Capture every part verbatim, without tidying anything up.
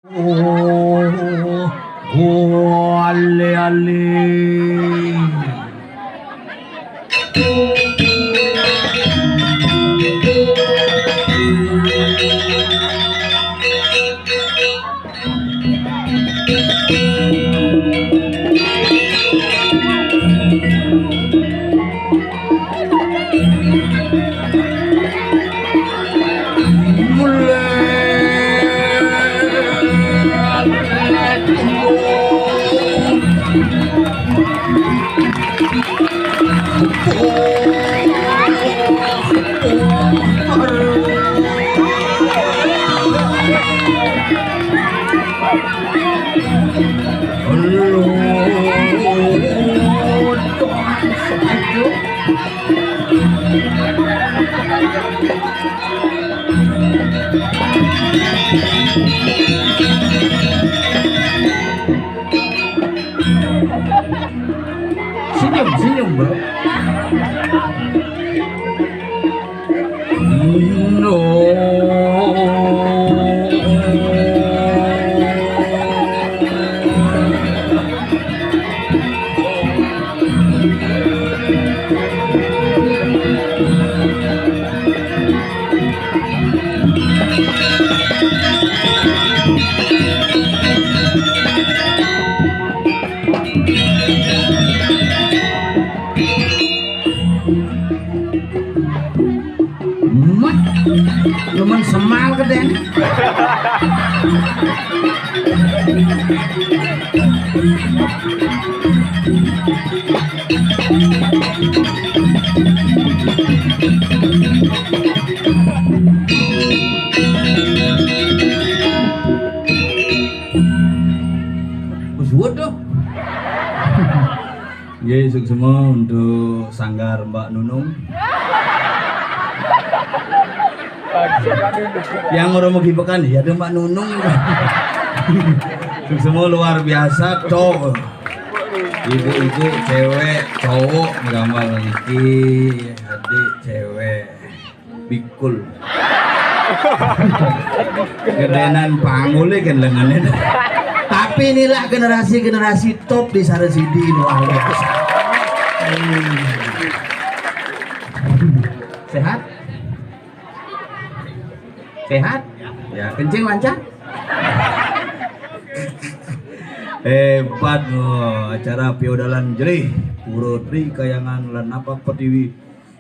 Oh, oh, ale, ale. Senyum, senyum, bro. No. Mat, cuman semal kedeng. Wis suwet tuh. Nggih, suksma untuk sanggar Mbak Nunung. Yang orang mau gibekan, ya ada Mbak Nunung. Suksma luar biasa, cowok. Ibu-ibu, cewek, cowok, gambar niki, adik, cewek. Bikul. Gedenan pangule kan lengannya. Tapi inilah generasi-generasi top di Sari Sidi, luar biasa. Hmm. Sehat? Sehat? Ya, kencing lancar? Hebat loh, acara piodalan jerih, Pura Tri Kayangan lan Napak Pertiwi.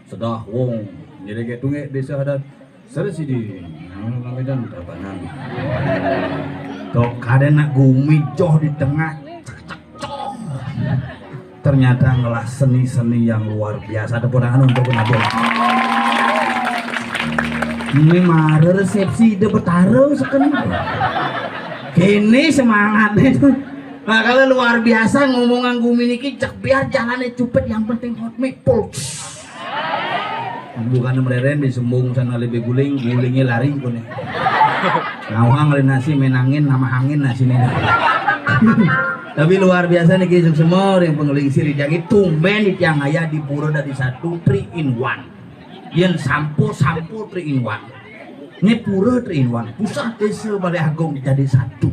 Sedah wong nyerege tunge desa adat Sari Sidi. Nang nang dan tabanan. Tok kade nak gumi joh di tengah. Ternyata ngelah seni-seni yang luar biasa. Tepuk tangan untuk Nabung. Ini mare resepsi de Betara seken. Kene semangatnya tuh. Nah, kalau luar biasa ngomongan gumi niki cek biar jalannya cupet yang penting hot mic pulse. Bukan mereren di sembung sana lebih guling, gulingnya lari kone. Ngawang le nasi menangin nama angin nasi ini. Tapi luar biasa nih kisuk semua yang pengeling siri jagi tumben di tiang ayah di pura dari satu three in one. Yen sampo sampo three in one. Ini pura three in one. Pusat desa Balai Agung jadi satu.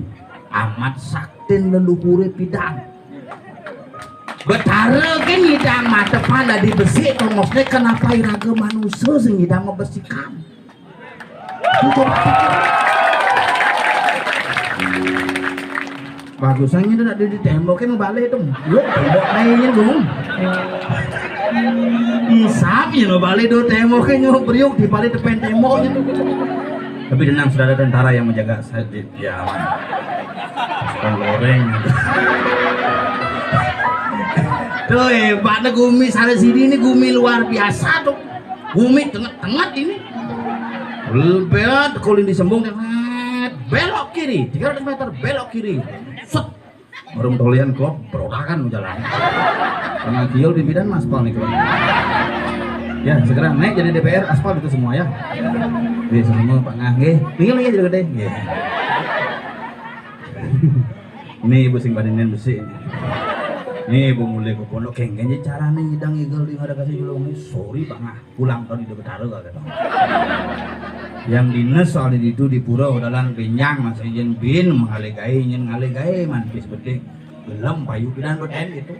Amat saktin leluhure pidan. Betara ke nyidang matepan dadi besik tongosne, kenapa iraga manusa sing nyidang mabesikan? Bagusan ini nak di tembok kan balik tu. Lu tembok lainnya dong. Isap ya lo balik do tembok kan nyok beriuk di balik depan tembok gitu. Tapi tenang, sudah ada tentara yang menjaga. Saya di, ya aman. Suka goreng. Tuh hebatnya gumi sana sini, ini gumi luar biasa tuh. Gumi tengah-tengah ini. Lebat kuling disembung, belok kiri tiga ratus meter, belok kiri. Set. Baru tolian klop berotakan jalan. Karena kiol di bidan aspal nih, klop. Ya, segera naik jadi D P R, aspal itu semua ya. Di semua Pak Ngah nggih. Tinggal lagi jadi gede. Nggih. Nih ibu sing bandingin besi. Nih ibu mulai ke pondok kengkeng cara nih nyidang igel di nggak ada kasih julung nih. Sorry Pak Ngah, pulang tahun di Betara gak gitu. Yang dinas soal itu di pura udalan benjang masa yen bin mengale gawe nyen ngale gawe mantis bedik gelem payu pidan beden gitu.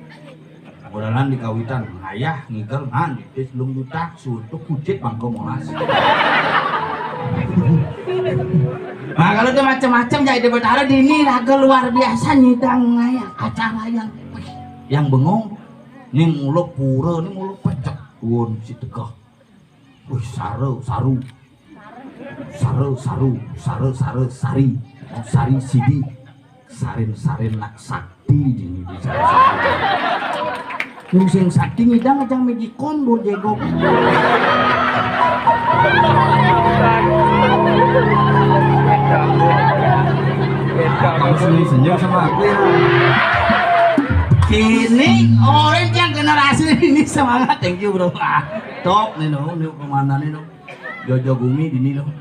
Udalan dikawitan ngayah ngigel mantis belum jutak sutuk kucit bangko molas. Nah, kalau itu macam-macam jadi Betara dini raga luar biasa nyidang ngayah acara yang yang bengong. Ini mulut pura, ini mulut pecek. Won si tegah. Wih, saru, saru. Saru, saru, saru, saru, sari. Sari sidi. Sarin, sarin nak sakti dini di saru, saru. Nung sing sakti ngidang ajang mejikon bol jegok. Kamu senyum-senyum sama aku ya. Kini orang yang generasi ini semangat, thank you bro. Ah, top nih dong, nih kemana nih dong? Jojo Gumi dini dong.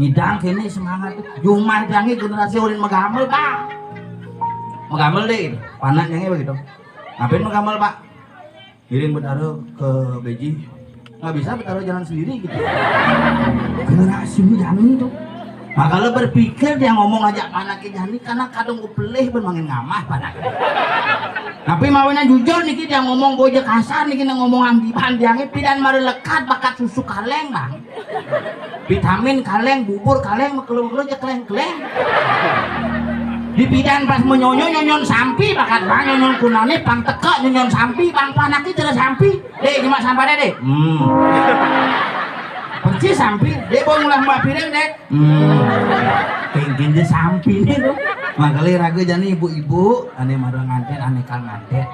Ngidang kini semangat. Jumah jangi generasi ulin megamel, Pak. Megamel deh, gitu. Panak jangi begitu. Ngapain megamel, Pak? Ngiring Betara ke Beji. Nggak bisa Betara jalan sendiri gitu. Generasi ini jangan itu. Makanya berpikir dia ngomong aja panak ke jani karena kadang gue pelih ben mangin ngamah panak. Tapi mawena jujur niki dia ngomong boja kasar niki nang ngomong ambiban dia nge pidan mari lekat bakat susu kaleng bang. Vitamin kaleng, bubur kaleng, mekelung-kelung aja keleng-keleng. Di pidan pas menyonyo nyonyon sampi bakat bang nyonyon kunane pang teka nyonyon sampi bang panaki cerah sampi. Dek cuma sampai deh dek. Hmm. Persis sampi. Dek mau ngulah mbak piring dek. Hmm. Kengkin je sampi nih tuh. Makanya raga jani ibu-ibu, ane marang nganten, ane kal nganten.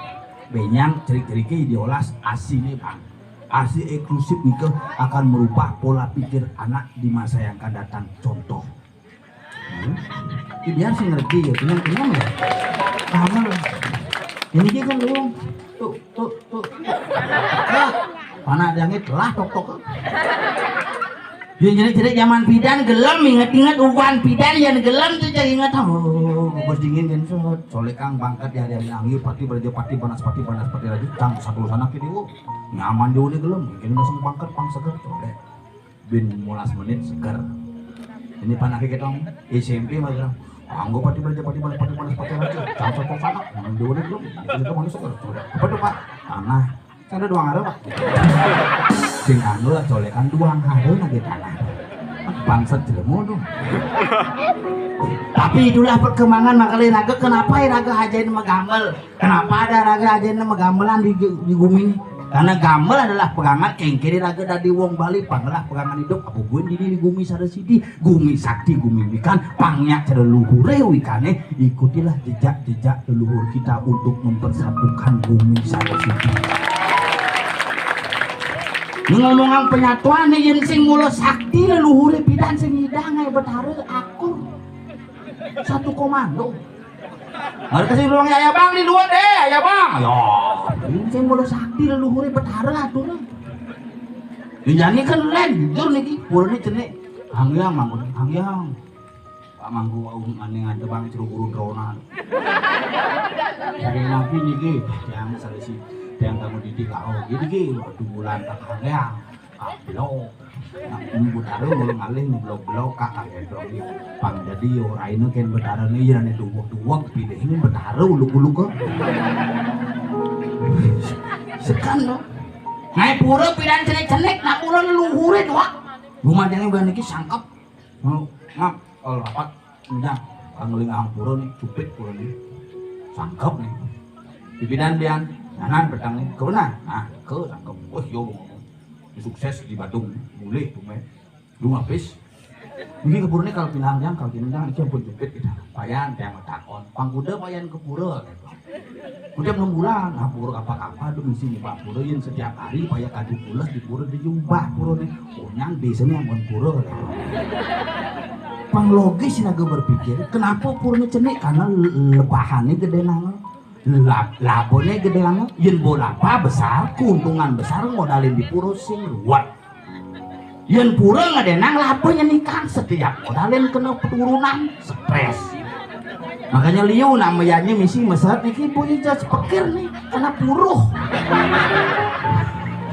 Benyang cerik-ceriknya diolas asi nih bang. Asi eksklusif nikah akan merubah pola pikir anak di masa yang akan datang. Contoh. Hmm? Ini biar sih ngerti ya, kenyang-kenyang ya. Sama lah. Ini dia kan dong. Tuh, tuh, tuh. Mana ada yang telah tok tok. Dia jadi jadi zaman pidan gelem inget-inget uban pidan yang gelem tuh jadi inget oh berdingin kan so solekang bangkat ya dari angin pati beraja pati panas pati panas pati raja cang satu sana kiri oh nyaman dia udah gelem mungkin langsung bangkat pang seger solek bin molas menit seger. Ini panake kita S M P mas bilang, "Anggo pati belajar pati belajar pati belajar pati belajar campur kok sana, nang dewa itu itu mana seger sudah apa tuh pak tanah sana doang ada pak." Sing anu lah colekan doang ada lagi tanah. Bangsat jelemu tuh. Tapi itulah perkembangan makanya raga kenapa ya raga ajain megamel. Kenapa ada raga aja yang nama gamelan di, di bumi ini? Karena gamel adalah pegangan kengkiri raga dari wong Bali, pangelah pegangan hidup, apa gue di di gumi sada sidi, gumi sakti, gumi wikan, pangnya cara luhure wikane, ikutilah jejak-jejak leluhur kita untuk mempersatukan gumi sada sidi. Ini ngomongan penyatuan nih, yang sing mula sakti leluhure pidan sing hidang ae betara akur satu komando. Ada kasih ruang ya, ya bang di luar deh, ya bang. Ya, ini saya mulai sakti leluhurnya betara atur. Ini kan lain jujur nih, pura nih cenik. Hangyang mangkun, hangyang. Pak mangku wau maning ada bang ceru guru drona. Dari nabi nih ki, yang salah si, yang kamu didik kau, gini ki, waktu bulan tak hangyang. Ablok. Nah, ini Betara mulai ngalih nih blok-blok kak kayak dong nih. Pang jadi yo raine ken Betara nih ya nih duwek-duwek pilih ini Betara uluk-uluk ke. Sekan lo. Naik pura pidan cenik-cenik nak pura leluhure doang. Rumah jangan udah niki sangkep. Mau ngap kalau rapat udah pangeling ampura nih cupit pura nih. Sangkep nih. Pipidan pian, nanan petang nih. Ke mana? Nah, ke sangkep. Wah, yo ngomong. Sukses di Badung, mulih tuh men. Lu ngapis. Ini kebunnya kalau pinang yang kalau pinang yang itu pun jepit kita. Payan yang takon. Pangkuda payan ke pura gitu. Udah enam bulan, nah pura apa-apa tuh mesti nyembah pura yang setiap hari paya kadu pulas di pura di jubah pura nih. Onyang biasanya yang pura gitu. Pang logis naga berpikir, kenapa puranya cenik? Karena le- lebahannya gede nang. Lab, labone gede nang. Yen bola apa besar, keuntungan besar modalin di pura sing ruwet. Yen pura ngedenang laba nyenikang setiap modalin kena penurunan stres. Makanya liu nak meyanyi misi mesehat niki bu ija sepekir nih kena puruh.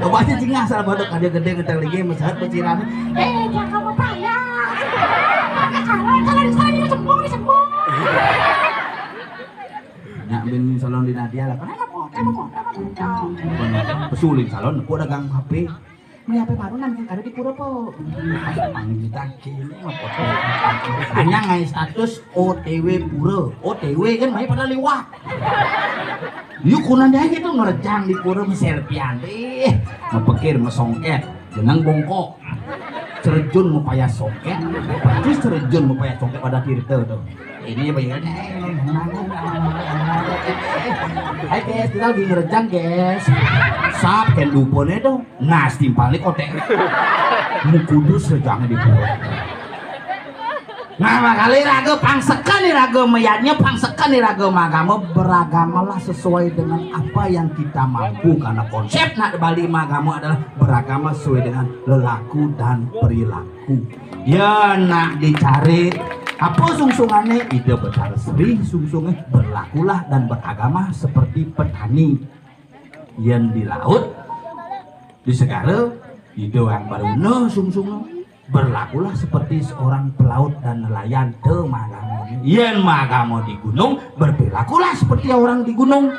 Coba aja jengah salah pada kada gede ngetel lagi mesehat peciran. Eh, dia kamu tahu Dia lah, "Kenapa kok? Kenapa kok? Kenapa kok?" Pesuling salon, kok dagang H P. Beli H P baru nang kada di pura po. Panggil kaki, ini mah foto. Hanya ngai status O T W pura. O T W kan, mai pada liwat. Yuk, kunan dia gitu ngerejang di pura, selfiean. Eh, mepekir, mesongket. Jeneng bongkok. Cerejun mepaya songket. Persis cerejun mepaya songket pada tirta tuh. Ini bayarnya. Hai guys, kita lagi ngerejang guys. Sap, kan dupone tuh. Nah, setimpal nih kotek. Mukudus rejangnya di pura. Nah, makanya raga pangsekan nih raga meyatnya, pangsekan nih raga magama, beragamalah sesuai dengan apa yang kita mampu, karena konsep nak Bali magama adalah beragama sesuai dengan lelaku dan perilaku. Ya, nak dicari apa sungsungannya, ida Betara Sri sungsunge, berlakulah dan beragama seperti petani. Yen di laut, di segara, ida yang baru sungsunge, berlakulah seperti seorang pelaut dan nelayan, te magama. Yen magama di gunung, berperilakulah seperti orang di gunung.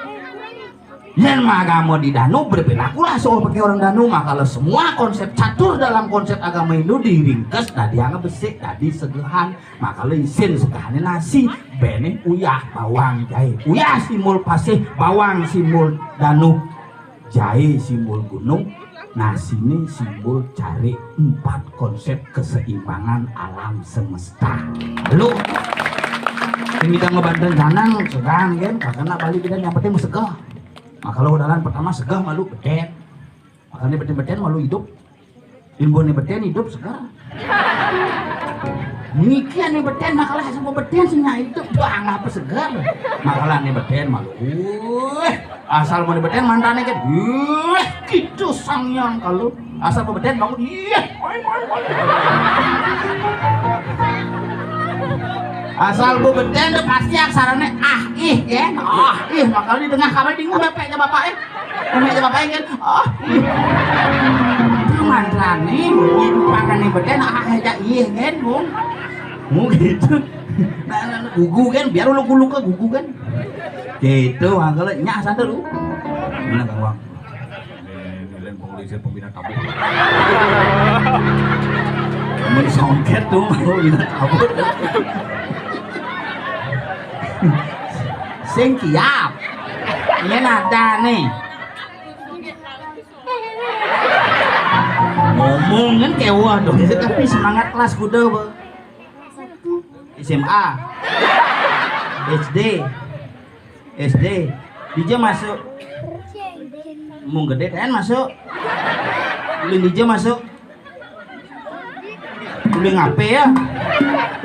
Yen magama di danu, berperilakulah seperti orang danu. Maka semua konsep catur dalam konsep agama Hindu diringkes dadi anga besik, dadi segehan. Maka isin segehane nasi, bene uyah, bawang, jahe. Uyah simbol pasih, bawang simbol danu, jahe simbol gunung, nasine simbol cari empat konsep keseimbangan alam semesta. Lu, sing kita ngebanten janang, segan kan, karena Bali kita yang penting segah. Nah, kalau dalam pertama segah malu beten. Makanya beten-beten malu hidup. Timbul nih beten hidup segar. Niki ane beten makalah sama beten sing hidup tuh anggap segar. Makalah ane beten malu. Wih, asal mau beten mantane kan. Wih, gitu sangyang kalau asal mau beten bangun. Iya. Asal bu beten tuh pasti aksarane ah ih kan. Ah ih, makanya di tengah kamar di tengah bapaknya bapak eh. Umi aja bapak kan. Oh. Itu mantrane, makan nih beten ah aja iya kan, Bung. Mau gitu. Nah, nah, nah, gugu kan, biar lu gulu ke gugu kan. Gitu, mangkal nyak sadar lu. Mana Kang Wang? Kalian polisi pembina tabung. Mun songket tuh mau bina tabung. Sing kiap. Ini ada nih. Ngomong kan kewah dong, tapi semangat kelas kuda, Bang. S M A, S D, S D. Dija masuk. Mung gede kan masuk. Ulin dija masuk. Ulin ngape ya?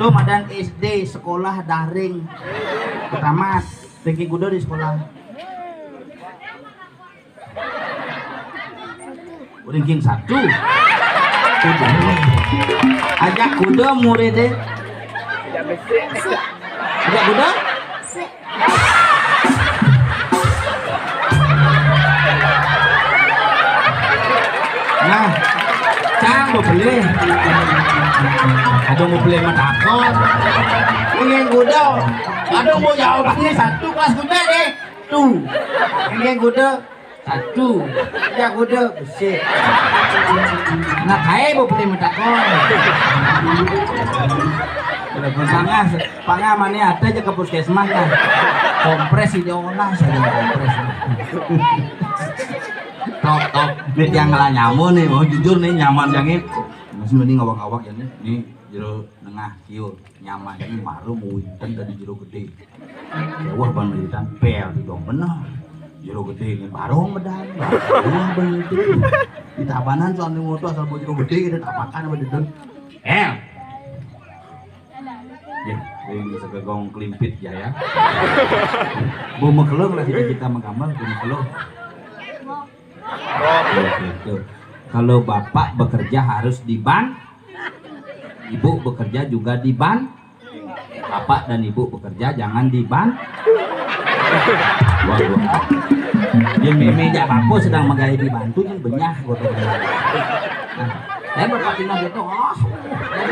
Tuh madan S D sekolah daring. Pertama, ranking kuda di sekolah. Ranking satu. Kuda. Ajak kuda muridnya. Ajak kuda. Nah, cang mau beli. Ada mau beli sama takut. Ranking kuda. Ada mau jawabannya satu kelas kuda deh. Tuh. Ranking kuda. Satu. Ya kuda besik. Nah, kae bu beli metakon. Telepon pangah, pangah mana ada aja ke puskesmas lah. Kompres ini olah saja kompres. Tok tok, duit yang ngelah nyamu nih, mau jujur nih nyaman yang ini. Masih mending awak-awak ya nih, nih jero nengah kiur nyaman ini baru mau winten dari jero gede. Wah, ban militan pel di dong bener. Jero gede ini barong bedan. Wah, bener itu. Di tabanan soalnya motor asal bocor gede kita tapakan sama dedon. Eh. Ya, ini segegong kelimpit ya ya. Bu mekelung lah kita kita menggambar bu mekelung. Oke, oke. Kalau bapak bekerja harus di bank, ibu bekerja juga di bank. Bapak dan ibu bekerja jangan di bank. Waduh. Dia meme jak bako sedang menggawe dibantu yang benyah gua tuh. Nah, saya berpatinah gitu, oh. Eh,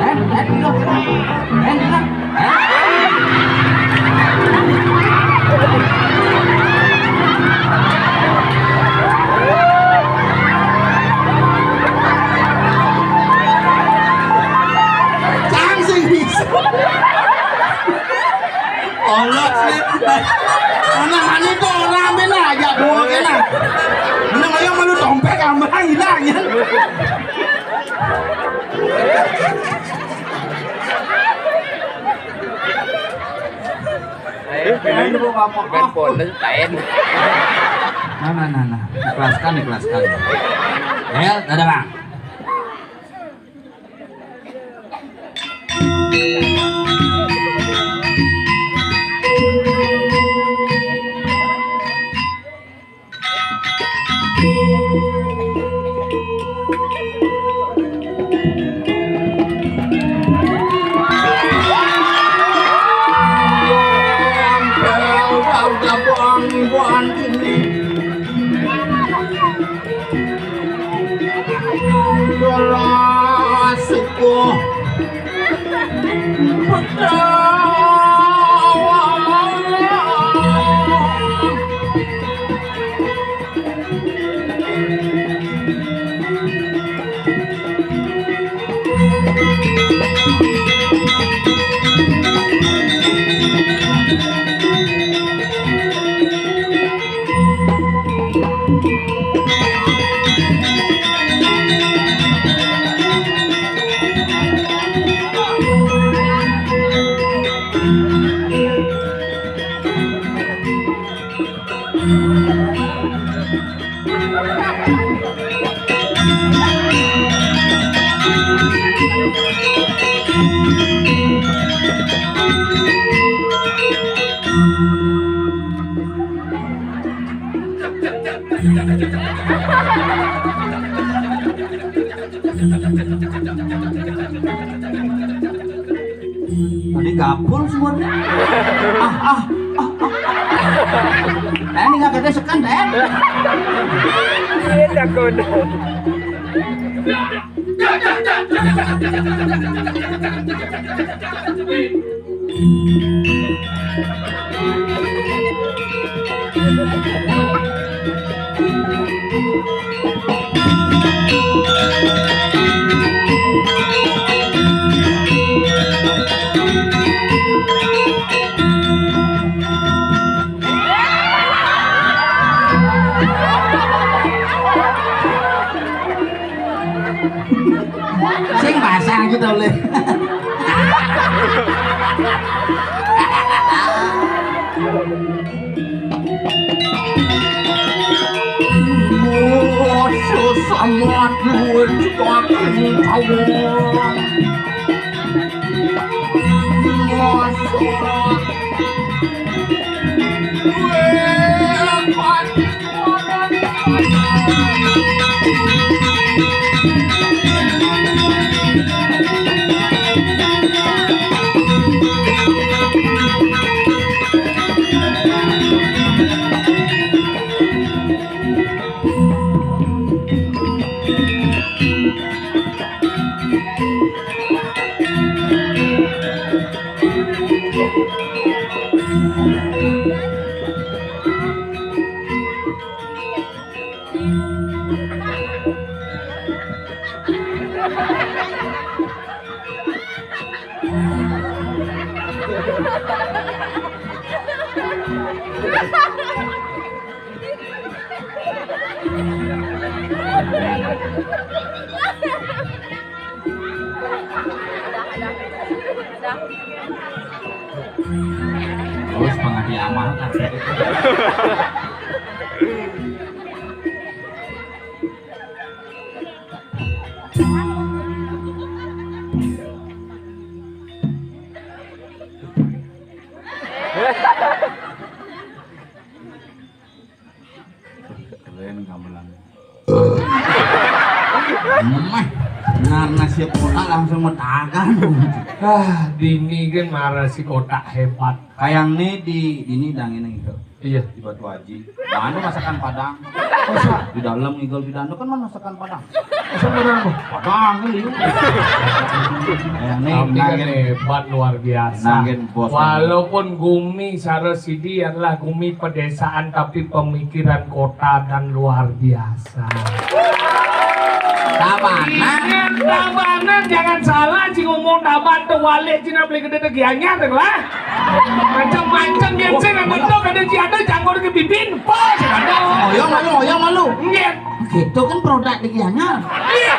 eh, eh, eh, eh. Mana, mana itu orang, mana aja dulu kena. Mana, mana malu dompet, ambil hilang ya. Ayo, ayo, Bu, apa? Bukan polos, lain. Nah, nah, nah, nah. Ikhlaskan, ikhlaskan. Hel, dadah, Bang. Tadi gabul suaranya. Ah, ah, ah, ah. Eh, ini nggak gede sekan, Den. Iya, takut. Sing basah gitu, Le. Musuh sama duit, tapi kawan. Musuh. Terus pengadi amal kan. Keren gamelan. Meh, ngarana siap kota langsung metakan. Ah, dini kan marasi kota hebat. Kayak ini di ini dang ini gitu. Iya. Di Batu Haji. Mana masakan Padang? Masa? Di dalam ngigel di dalam kan mana masakan Padang? Masa Padang? Padang kan ini. Kayak ini, tapi kan nangin, hebat, luar biasa. Nangin bos. Walaupun gumi sareng sidi adalah gumi pedesaan, tapi pemikiran kota dan luar biasa. Tabanan. Ingat Tabanan, jangan salah, cing ngomong Taban tuh wale cina beli gede de Gianyar deh lah. Macam-macam yang saya nggak tahu, kadang ci ada jangkau ke bibin, pas ada. Oh, ya malu, oh, ya malu. Ingat. Gitu kan produk de Gianyar. Iya,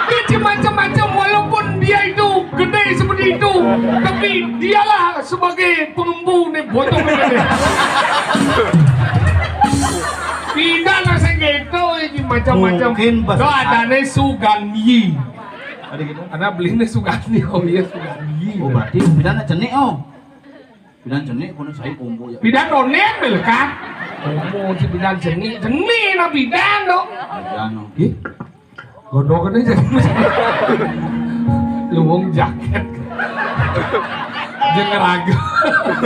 dia cing macam-macam, walaupun dia itu gede seperti itu, tapi dialah sebagai pengembu nih botol ini. Tidak lah segitu, ini macam-macam. Mungkin bahasa tuh adanya Sugandi. Ada gitu? Karena belinya Sugandi, oh iya Sugandi. Oh, berarti bidan cenik, oh. Bidan cenik, kono saya kombo ya. Bidan onen, melekat. Kombo, si bidan cenik, cenik, nah bidan, dong. Bidan, oh. Ih, gondok ini jadi. Luwung jaket. Jeung ragu.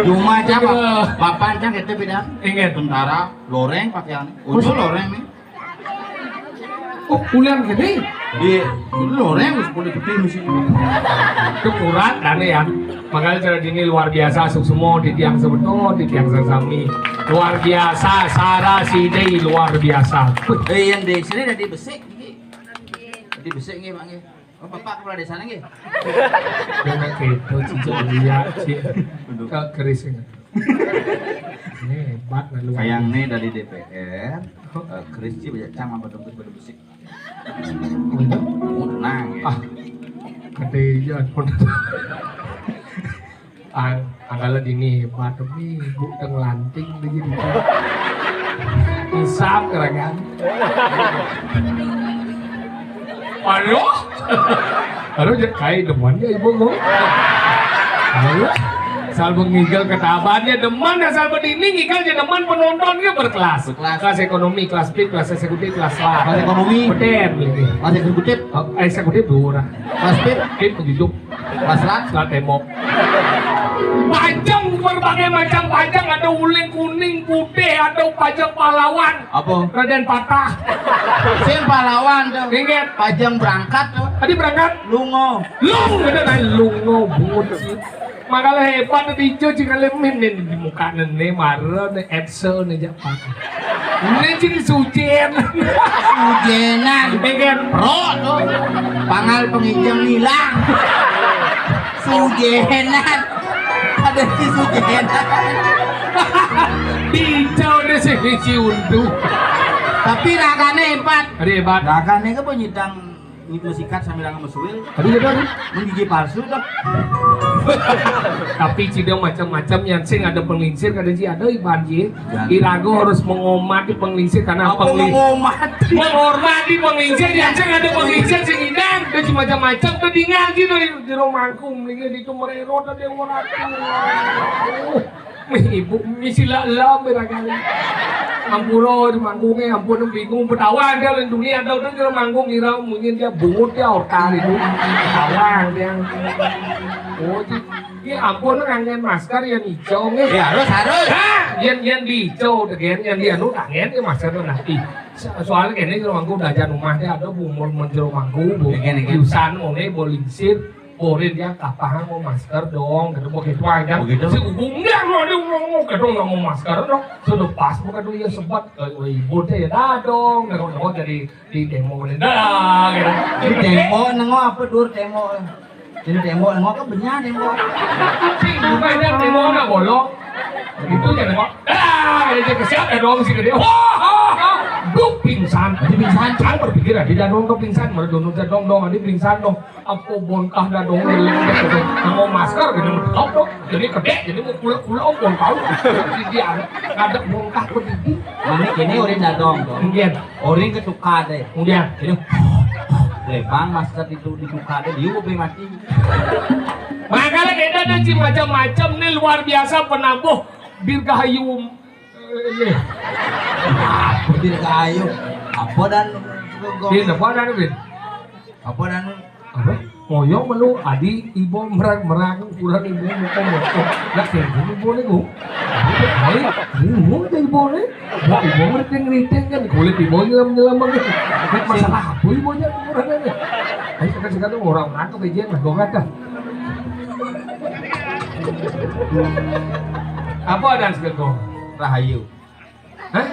Cuma aja, Pak. Bapak aja gitu, bidan. Ingat. Tentara, loreng pakaian. Udah loreng nih. Oh, ulian gede. Iya, loreng, sepuluh gede mesti. Itu kurat, dan ya. Makanya cara ini luar biasa, suksma, di tiang sebetul, di tiang sesami. Luar biasa, Sarah Sidai, luar biasa. Eh, yang di sini dari besik, nggih. Dari besik, nggih, Pak, nggih. Oh, Bapak kepala desa nggih? Jangan gitu, cincin dia, ci-, ke keris ini. Ini hebat, lalu. Kayak nih dari D P R, eh, keris ci banyak cang apa dompet pada besik. Gitu. Menang ya. Ah, gede ya. Ang-, angkala dini hebat, tapi ibu teng lanting begini. Isap kerangan. Aduh. Aduh, jadi kai demen ya ibu, Bu. Aduh. Asal ngigel ketabannya demen, asal berdini ngigel aja demen, penontonnya berkelas. Berkelas. Kelas ekonomi, kelas pip, kelas eksekutif, kelas lah. Kelas ekonomi. Betul, gitu. Kelas eksekutif. Oh, eksekutif dua orang. Kelas pip. Pip begitu. Kelas lah. Kelas tembok. Pajang, berbagai macam pajang, ada uling kuning, putih, ada pajang pahlawan. Apa? Raden Patah. Sing pahlawan tuh. Ingat. Pajang berangkat tuh. Tadi berangkat. Lungo. Lung, bener kan? Lungo, bungut sih. Makanya hebat tuh, dijo, cing, kali min nih di muka nene, mara nih, Edsel nih, Japan. Ini cing sujen. Sujenan. Ingat. Pro tuh. Pangal penginjang hilang. Sujenan. Ada si sujenan. Dijo deh si, si untu. Tapi ragane hebat. Ada hebat. Ragane ke penyidang. Ini mesikat sambil nang mesuil. Tadi gitu, tadi. Mun gigi palsu tuh. Tapi cidong macam-macam, yang sing ada penglingsir, kadang ci ada iban ji. Irago harus menghormati penglingsir karena apa pengli-, menghormati? Menghormati penglingsir, yang sing ada penglingsir sing idang, ada macam-macam tuh tinggal gitu di rumah. Mlingin itu mererot ada yang merata. Mih ibu, mih sila lam beragam. Ampura di manggungnya, ampun bingung. Betawa ada orang dunia, ada orang dalam manggung ngira mungkin dia bungut, dia orta itu. Betawa dia. Oh, di-, dia ampun ngangen masker ya nih, cong, ya. Ya, harus, harus. Hah? Yang, yang di cong, yang, yang di anu, tangen ya masker tuh nanti. So-, soalnya kene jero manggung dajan omah dia ada bumur menjero manggung, bu. Iya, iya. Jusan, one, bolingsir. Borin dia kapahan mau masker dong, gitu, mau gitu aja. Begitu. Si Gugum dia mau, dia mau, mau, gitu, nggak mau masker dong. Sudah pas bukan dulu ya sempat, eh, oh, ibu teh ya dah dong, gitu, gitu, jadi di demo ini dah, gitu. Di demo, nengo apa dur demo? Jadi demo, nengo kan benyah demo. Si bukan dia demo nggak bolong. Itu ya demo. Ah, gitu, kesiap ya dong si gede. Wah, wah, wah. Duk pingsan. Jadi pingsan, cang berpikir ya, tidak dong ke pingsan, mereka dong, dong, dong, jadi pingsan dong. Apa bontah dah dong, ngeleng deh, gitu. Nah, mau masker, gitu, top dong. Jadi kedek, jadi mau kulek-kulek, oh, bontah. Jadi dia ngadep bontah pedidi. Nah, ini, ini orang dadong, dong. Kemudian. Orang ketuka deh. Kemudian. Jadi, lebang masker itu dibuka deh, dia mau mati. Makanya kita ada, Ci, macam-macam nih, luar biasa penabuh dirgahayu. Eh, ini. Apa dirgahayu? Apa dan Bin, apa dan Bin? Apa dan apa? Moyong melu adi ibu merang-merang ukuran ibu muka-muka. Lah, kayak gini ibu nih, Bu. Hai, bingung deh ibu nih. Wah, ibu ngeriting-ngeriting kan, kulit ibu nyelam-nyelam banget. Masalah apa ibu aja ukurannya nih? Ayo, sekarang, sekarang orang-orang kebejian lah, gua kata. Apa dan segitu? Rahayu. Hah?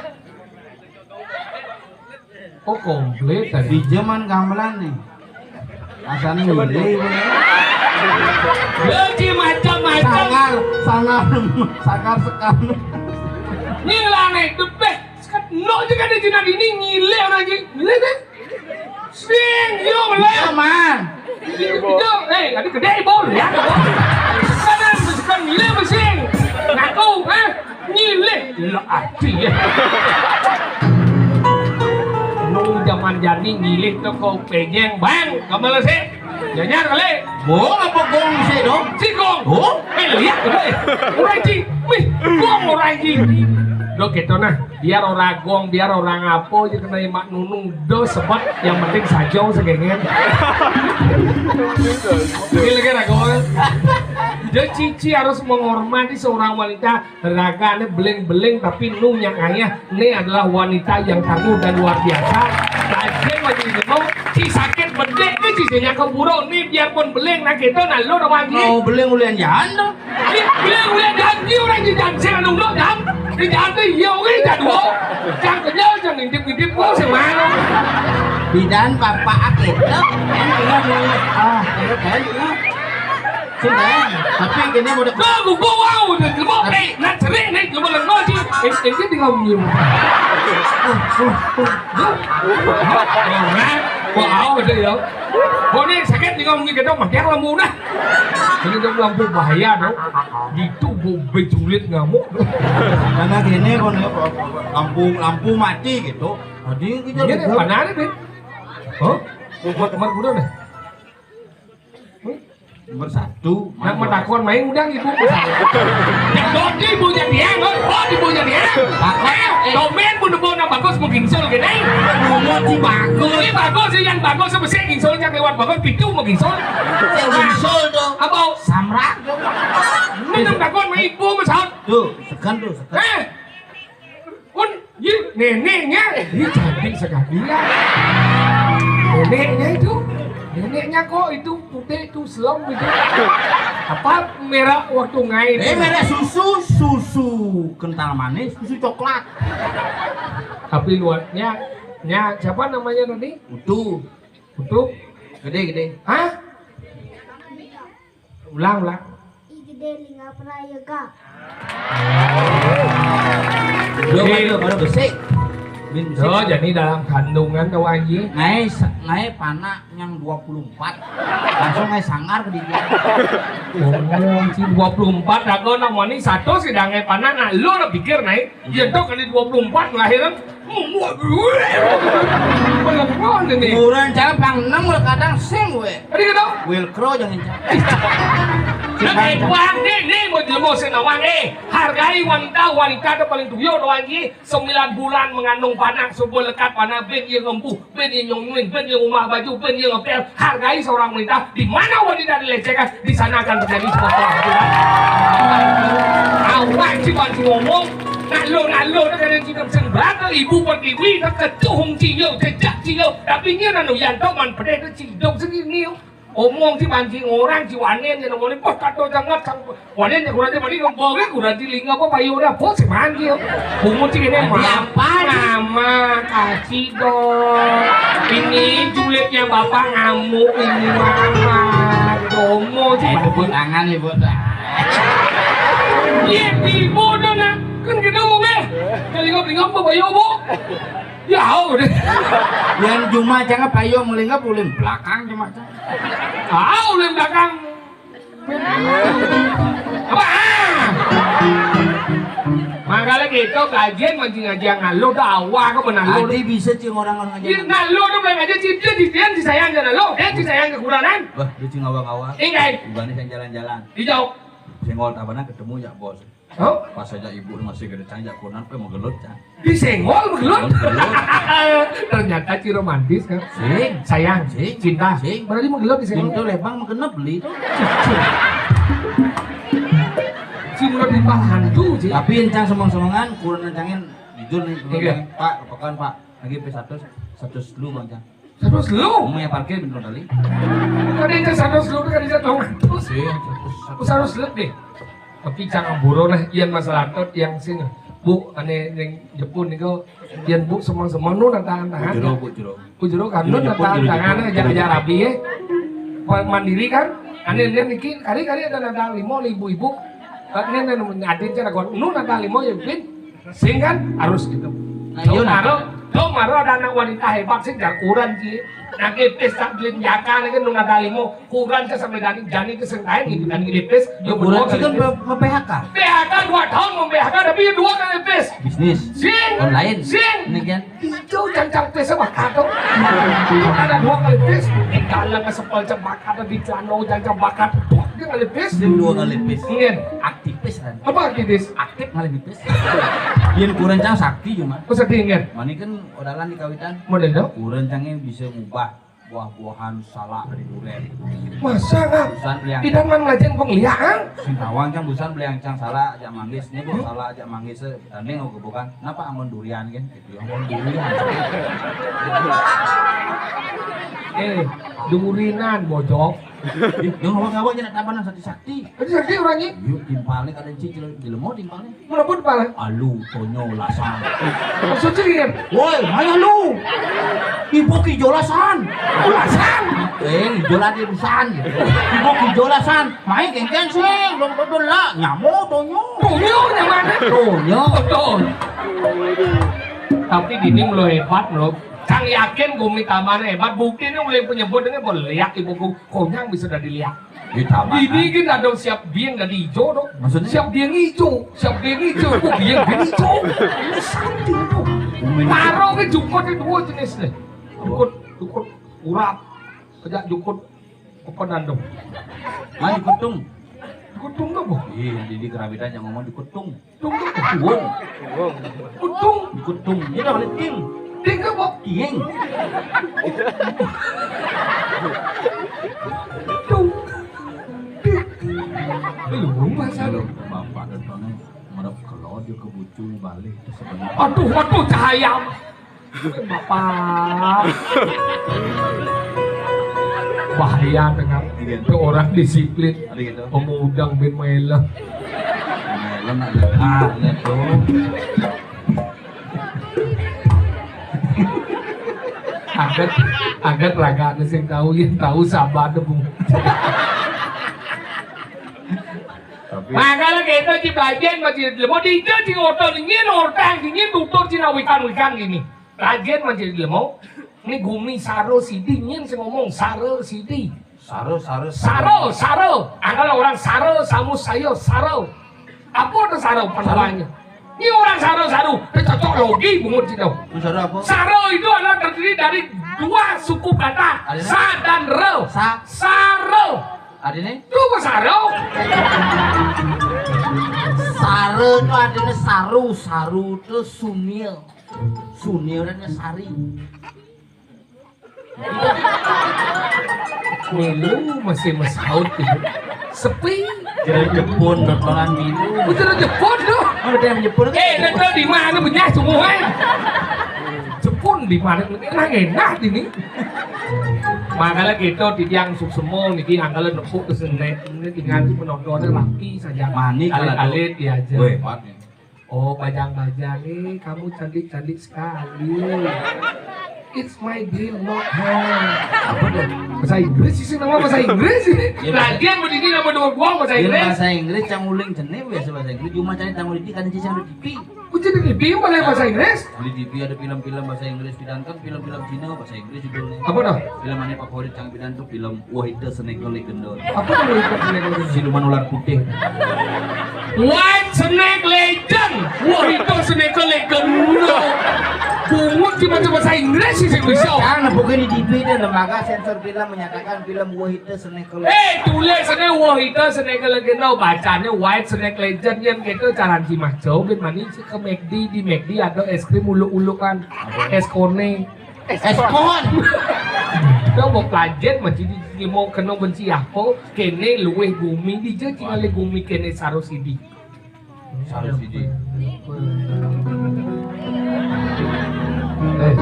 Oh, komplit tadi. Di zaman gamelan nih. Asane milih. Lagi macam-macam. Sangar, sangar, sangar sekali. Ini lah nih, the best. Sekat no juga di Cina ini ngilih orang ji. Ngilih deh. Sing, yo, lah. Iya, Man. Yo, eh, tadi gede, Bor, ya. Sekarang, sekarang ngilih, sing. Ngaku, ha? Nyilih, lelaki ya. Nung zaman jani nyilih to kau pejeng, Bang. Kamu lah sih. Janyar kali. Gong apa gong sih dong? Si gong. Gong? Eh, lihat tuh, eh. Orang ji, wih, gong orang ji. Dok gitu nah, biar orang gong, biar orang apa aja kena mak nunung do sebab yang penting sajong segengen. Gila-gila gong. Dia cici harus menghormati seorang wanita. Ragane beling-beling tapi nu nyang ayah, ne adalah wanita yang tangguh dan luar biasa. Rajin wajib ngomong, si sakit bedek ni si senya keburu ni biarpun beling nak kita nak lu dah wajib. Mau beling ulian jalan tu. Ni beling ulian jalan ni orang di jalan saya nunggu jalan. Di jalan tu iya orang jadual. Jangan kenyal, jangan ngintip-ngintip kau semana. Bidan bapak kita. Ah, kan? Sudah, tapi kini udah. Kau gua wow udah jelebok, eh, nak cerik ni jelebok lengkau je. Eh, eh, dia tengah minum. Orang, wow ada ya. Kau ni sakit tengah minum kita mati lampu dah. Ini dah lampu bahaya tau. Gitu gua bejulit ngamuk. Karena gini kau ni lampu lampu mati gitu. Tadi kita. Ini panas ni. Hah? Buat kemarin udah dah. Nomor satu. Nak matakon main udah ibu. Dodi ibu jadi yang, oh, oh, ibu jadi yang. Takon, eh, domen pun ibu nak bagus mungkin sol gini. Bunga si bagus. Ini bagus sih yang bagus sama sih ginsol yang lewat bagus pintu mungkin sol. Yang ginsol tuh. Apa? Samrak. Ini nak takon main ibu masal. Tuh, sekan tuh, sekan. Eh, Pun, ye, neneknya, ini cantik sekali ya. Neneknya itu, neneknya kok itu putih itu selem itu. Apa merah waktu ngait? Eh, merah susu, susu kental manis, susu coklat. Tapi luarnya, nya siapa namanya tadi? Utuh. Utuh. Gede, gede. Hah? Ulang, ulang. I gede linga prayoga. Yo, baru, baru besik. Bin besik. Yo, jadi dalam kandungan tuh, Haji. Ngai se-, ngai panak yang dua puluh empat. Langsung ngai sangar ke dia. Ngomong si dua puluh empat, aku namanya satu sih dah ngai panak, nah, lu lah pikir naik. Iya, tuh kali dua puluh empat lahiran. Pelengkon ini. Ukuran cara pang enam, kalau kadang sing, we. Tadi kata? Wilcro jangan jangan. Nah, eh, Bang, nih, nih, mau jelmo sing nawang, eh. Hargai wanita, wanita itu paling tuyul doang, Ji. Sembilan bulan mengandung panak, subuh lekat panak, ben iya ngembuh, ben iya nyonyuin, ben iya umah baju, ben iya ngepel. Hargai seorang wanita. Di mana wanita dilecehkan, di sana akan terjadi sebuah kehancuran. Awak cuma ngomong, nak lo, nak lo, nak kena cakap sembara, ibu pertiwi, nak ketuh hong ciyo, jejak ciyo. Tapi nya nanu yanto man pedeh tu cidok sendiri ni. Omong si banci orang, si wanen, yang ngomong ni, "Wah, kata jangat, sang wanen, yang kurang dia mani, ngomong, kurang di linga apa, payu dia, apa, si manci, yo." Bungut si kene, "Mama, apa, Ji?" Mama, kasih dong. Ini julidnya bapak ngamuk ini, Mama. Ngomong si eh, banci. Tepuk tangan, Ibu, dah. Iya, ibu dah, nak. Kan kita mau, eh. Telinga-telinga apa, payu, Bu? Ya, udah. Yang cuma jangan payu melingap ulin belakang cuma. Ah, ulin belakang. Apa? Ah. Makanya kita kajian mancing ngaji yang ngalu, dah awak ke benar lu. Adi bisa cing orang-orang ngaji. Iya, ngalu tuh belum aja cinta di dia disayang ke lu, dia disayang ke kuranan. Wah, dia cing awang-awang. Ingat. Bukan yang jalan-jalan. Hijau. Senggol tabana ketemu ya, Bos. Oh? Pas aja ibu masih gede canjak kunan pe magelut can. Disenggol magelut. Magelut. Ternyata ci romantis kan. Sing. Sayang, sing, cinta. Sing. Berarti magelut disenggol. Pintu lebang magenep beli itu. Si mulai di hantu sih. Tapi encang semong-semongan kurang encangin jujur nih. Iya. Pak, kepekan Pak. Lagi pe satu, satu dulu Bang Cang. Satu selu. Kamu yang parkir bener kali. Tadi itu satu selu, tadi itu dong. Iya, satu, satu. Satu selu deh. Tapi jangan buru lah, ian masalah tot yang sini. Bu, ané ning Jepun niku, yén Bu semeng-semeng nu nata-nata. Bu jero, Bu jero. Bu jero kan nu nata-nata, aja rabi ya. Mandiri kan? Ané lihat niki, kali-kali ada nata limo ibu-ibu. Ané, ané adin cara kon nu nata limo ya, Pin. Sing kan harus gitu. Nah, iya, nah. Maro, do maro ada anak wanita hebat sih, jar kurang sih. Nah, ipis tak beli jaka nih kan nu nata limo. Kurang ke sampai dani, jani ke sing kain gitu kan, ipis. Ya, kurang sih kan P H K. P H K dua tahun mau P H K, tapi ya dua kali ipis. Bisnis. Sing. Online. Sing. Ini kan. Ijo jancang pis sama kato. Ada dua kali pis. Di dalam ke sepel cembakat, di celana jancang bakat. Dua kali pis. Ini dua kali pis. Ngen. Aktivis kan. Apa aktivis? Aktif ngalih pis. Yén kurang cang sakti cuma. Masa dingin? Mani kan odalan di kawitan. Model dong. Kurang cangnya bisa ngubah buah-buahan salak dari duren. Masa nggak? Busan beli yang Idan man ngajeng pengliakan? Sing tawang cang busan beli yang cang salak ajak manggis. Ini bu salak ajak manggis. Tanding aku bukan. Kenapa angon durian kan? Gitu, angon durian. Eh, durinan bojok. Ih, yang ngawak-ngawak aja nak tabanan sakti-sakti. Itu sakti orangnya. Yuk timpalnya kadang cicil jelema timpalnya. Menepun pala. Alu, tonyo, lasan. Maksudnya gini. Woi, mana lu? Ibu kijo lasan. Lasan. Eh, ijo lagi lasan. Ibu kijo lasan. Main kengkeng sih, belum betul lah. Nyamo, tonyo. Tonyo yang mana? Tonyo. Betul. Tapi gini lo hebat lo. Cang yakin gumi taman hebat. Buktinya mulai penyebut dengan boleh lihat ibuku. Konyang bisa udah dilihat. Ini kan ada siap biang dari hijau dong. Maksudnya? Siap biang hijau, siap biang hijau. Kok biang biang hijau? Ini sakti tuh. Maro ke jukut itu dua jenis nih. Jukut, jukut urap. Kejak jukut apa nandung? Mana jukut tung? Jukut tung apa? Iya, di di kerabitan yang ngomong jukut tung. Tung, tung, tung. Kutung. Kutung. Ini dah balik ting. Ting ke bok? Ting. Tung. Ting. Belum masa. Kalau bapak dan paman merep kelor dia ke bucu balik itu sebenarnya. Aduh, aduh, cahaya. Bapak. Bahaya dengan itu orang disiplin. Ada gitu. Pemudang bin Maela. Maela nak dengar, lihat tuh. Agat, agat raga sing tahu, yang tahu sabar deh, Bu. Tapi makanya kita di bagian masih mau di itu di otot ini, orang ini tutur cina wikan-wikan gini. Rajen menjadi lemo, ini gumi saro sidi, nyin sing ngomong saro sidi. Saro, saro, saro, saro. Angkal orang saro, samu sayo, saro. Apa itu saro? Saro. Panduannya. Ini orang saro, saro. Itu cocok logi bungut situ. Itu saro apa? Saro itu adalah terdiri dari dua suku kata. Ada sa dan re. Sa. Saro. Ada nih? Itu apa saro? Saro itu artinya saru, saru itu sumil. Sunil dan Sari. Milu masih mesaut gitu. Sepi. Kira Jepun, tontonan milu. Itu udah Jepun tuh. Oh, ada yang Jepun. Eh, nanti di mana punya semua? Jepun di mana? Enak, enak ini. Makanya kita di yang suksema niki angkala nepuk ke senek ini tinggal di penontonnya rapi saja. Manik alit-alit diajar. Weh, hebat nih. Oh, bajang-bajang, eh, kamu cantik-cantik sekali. It's my dream, not her. Apa tuh? Bahasa Inggris sih, nama bahasa Inggris ini. Iya, bahasa. Lagian begini nama dua gua bahasa Inggris. Bahasa Inggris, cang uling jenis biasa bahasa Inggris. Cuma cari tanggung di kan cicing di T V. Kucing di T V boleh bahasa Inggris? Di T V ada film-film bahasa Inggris, sedangkan film-film Cina bahasa Inggris judulnya. Apa dah? Film mana favorit cang bidan tuh film Wah Itu Snake Legend. Apa tuh Wah Itu Snake Legend? Siluman ular putih. White Snake Legend. Wah Itu Snake Legend. Bungut cuma bahasa Inggris sih bisa. Karena bukan di T V dan lembaga sensor film menyatakan film Wah Itu Snake Legend. Eh, tulisannya Wah Itu Snake Legend. Bacanya White Snake Legend yang gitu cara si Mas Jauh bin manis ke McD, di McD ada es krim uluk-ulukan. Apa? Es kone. Es kon. Kita mau pelajar masih di mau kena benci apa? Kene luweh gumi di je tinggal gumi kene saro sidi. Saro sidi. Eh.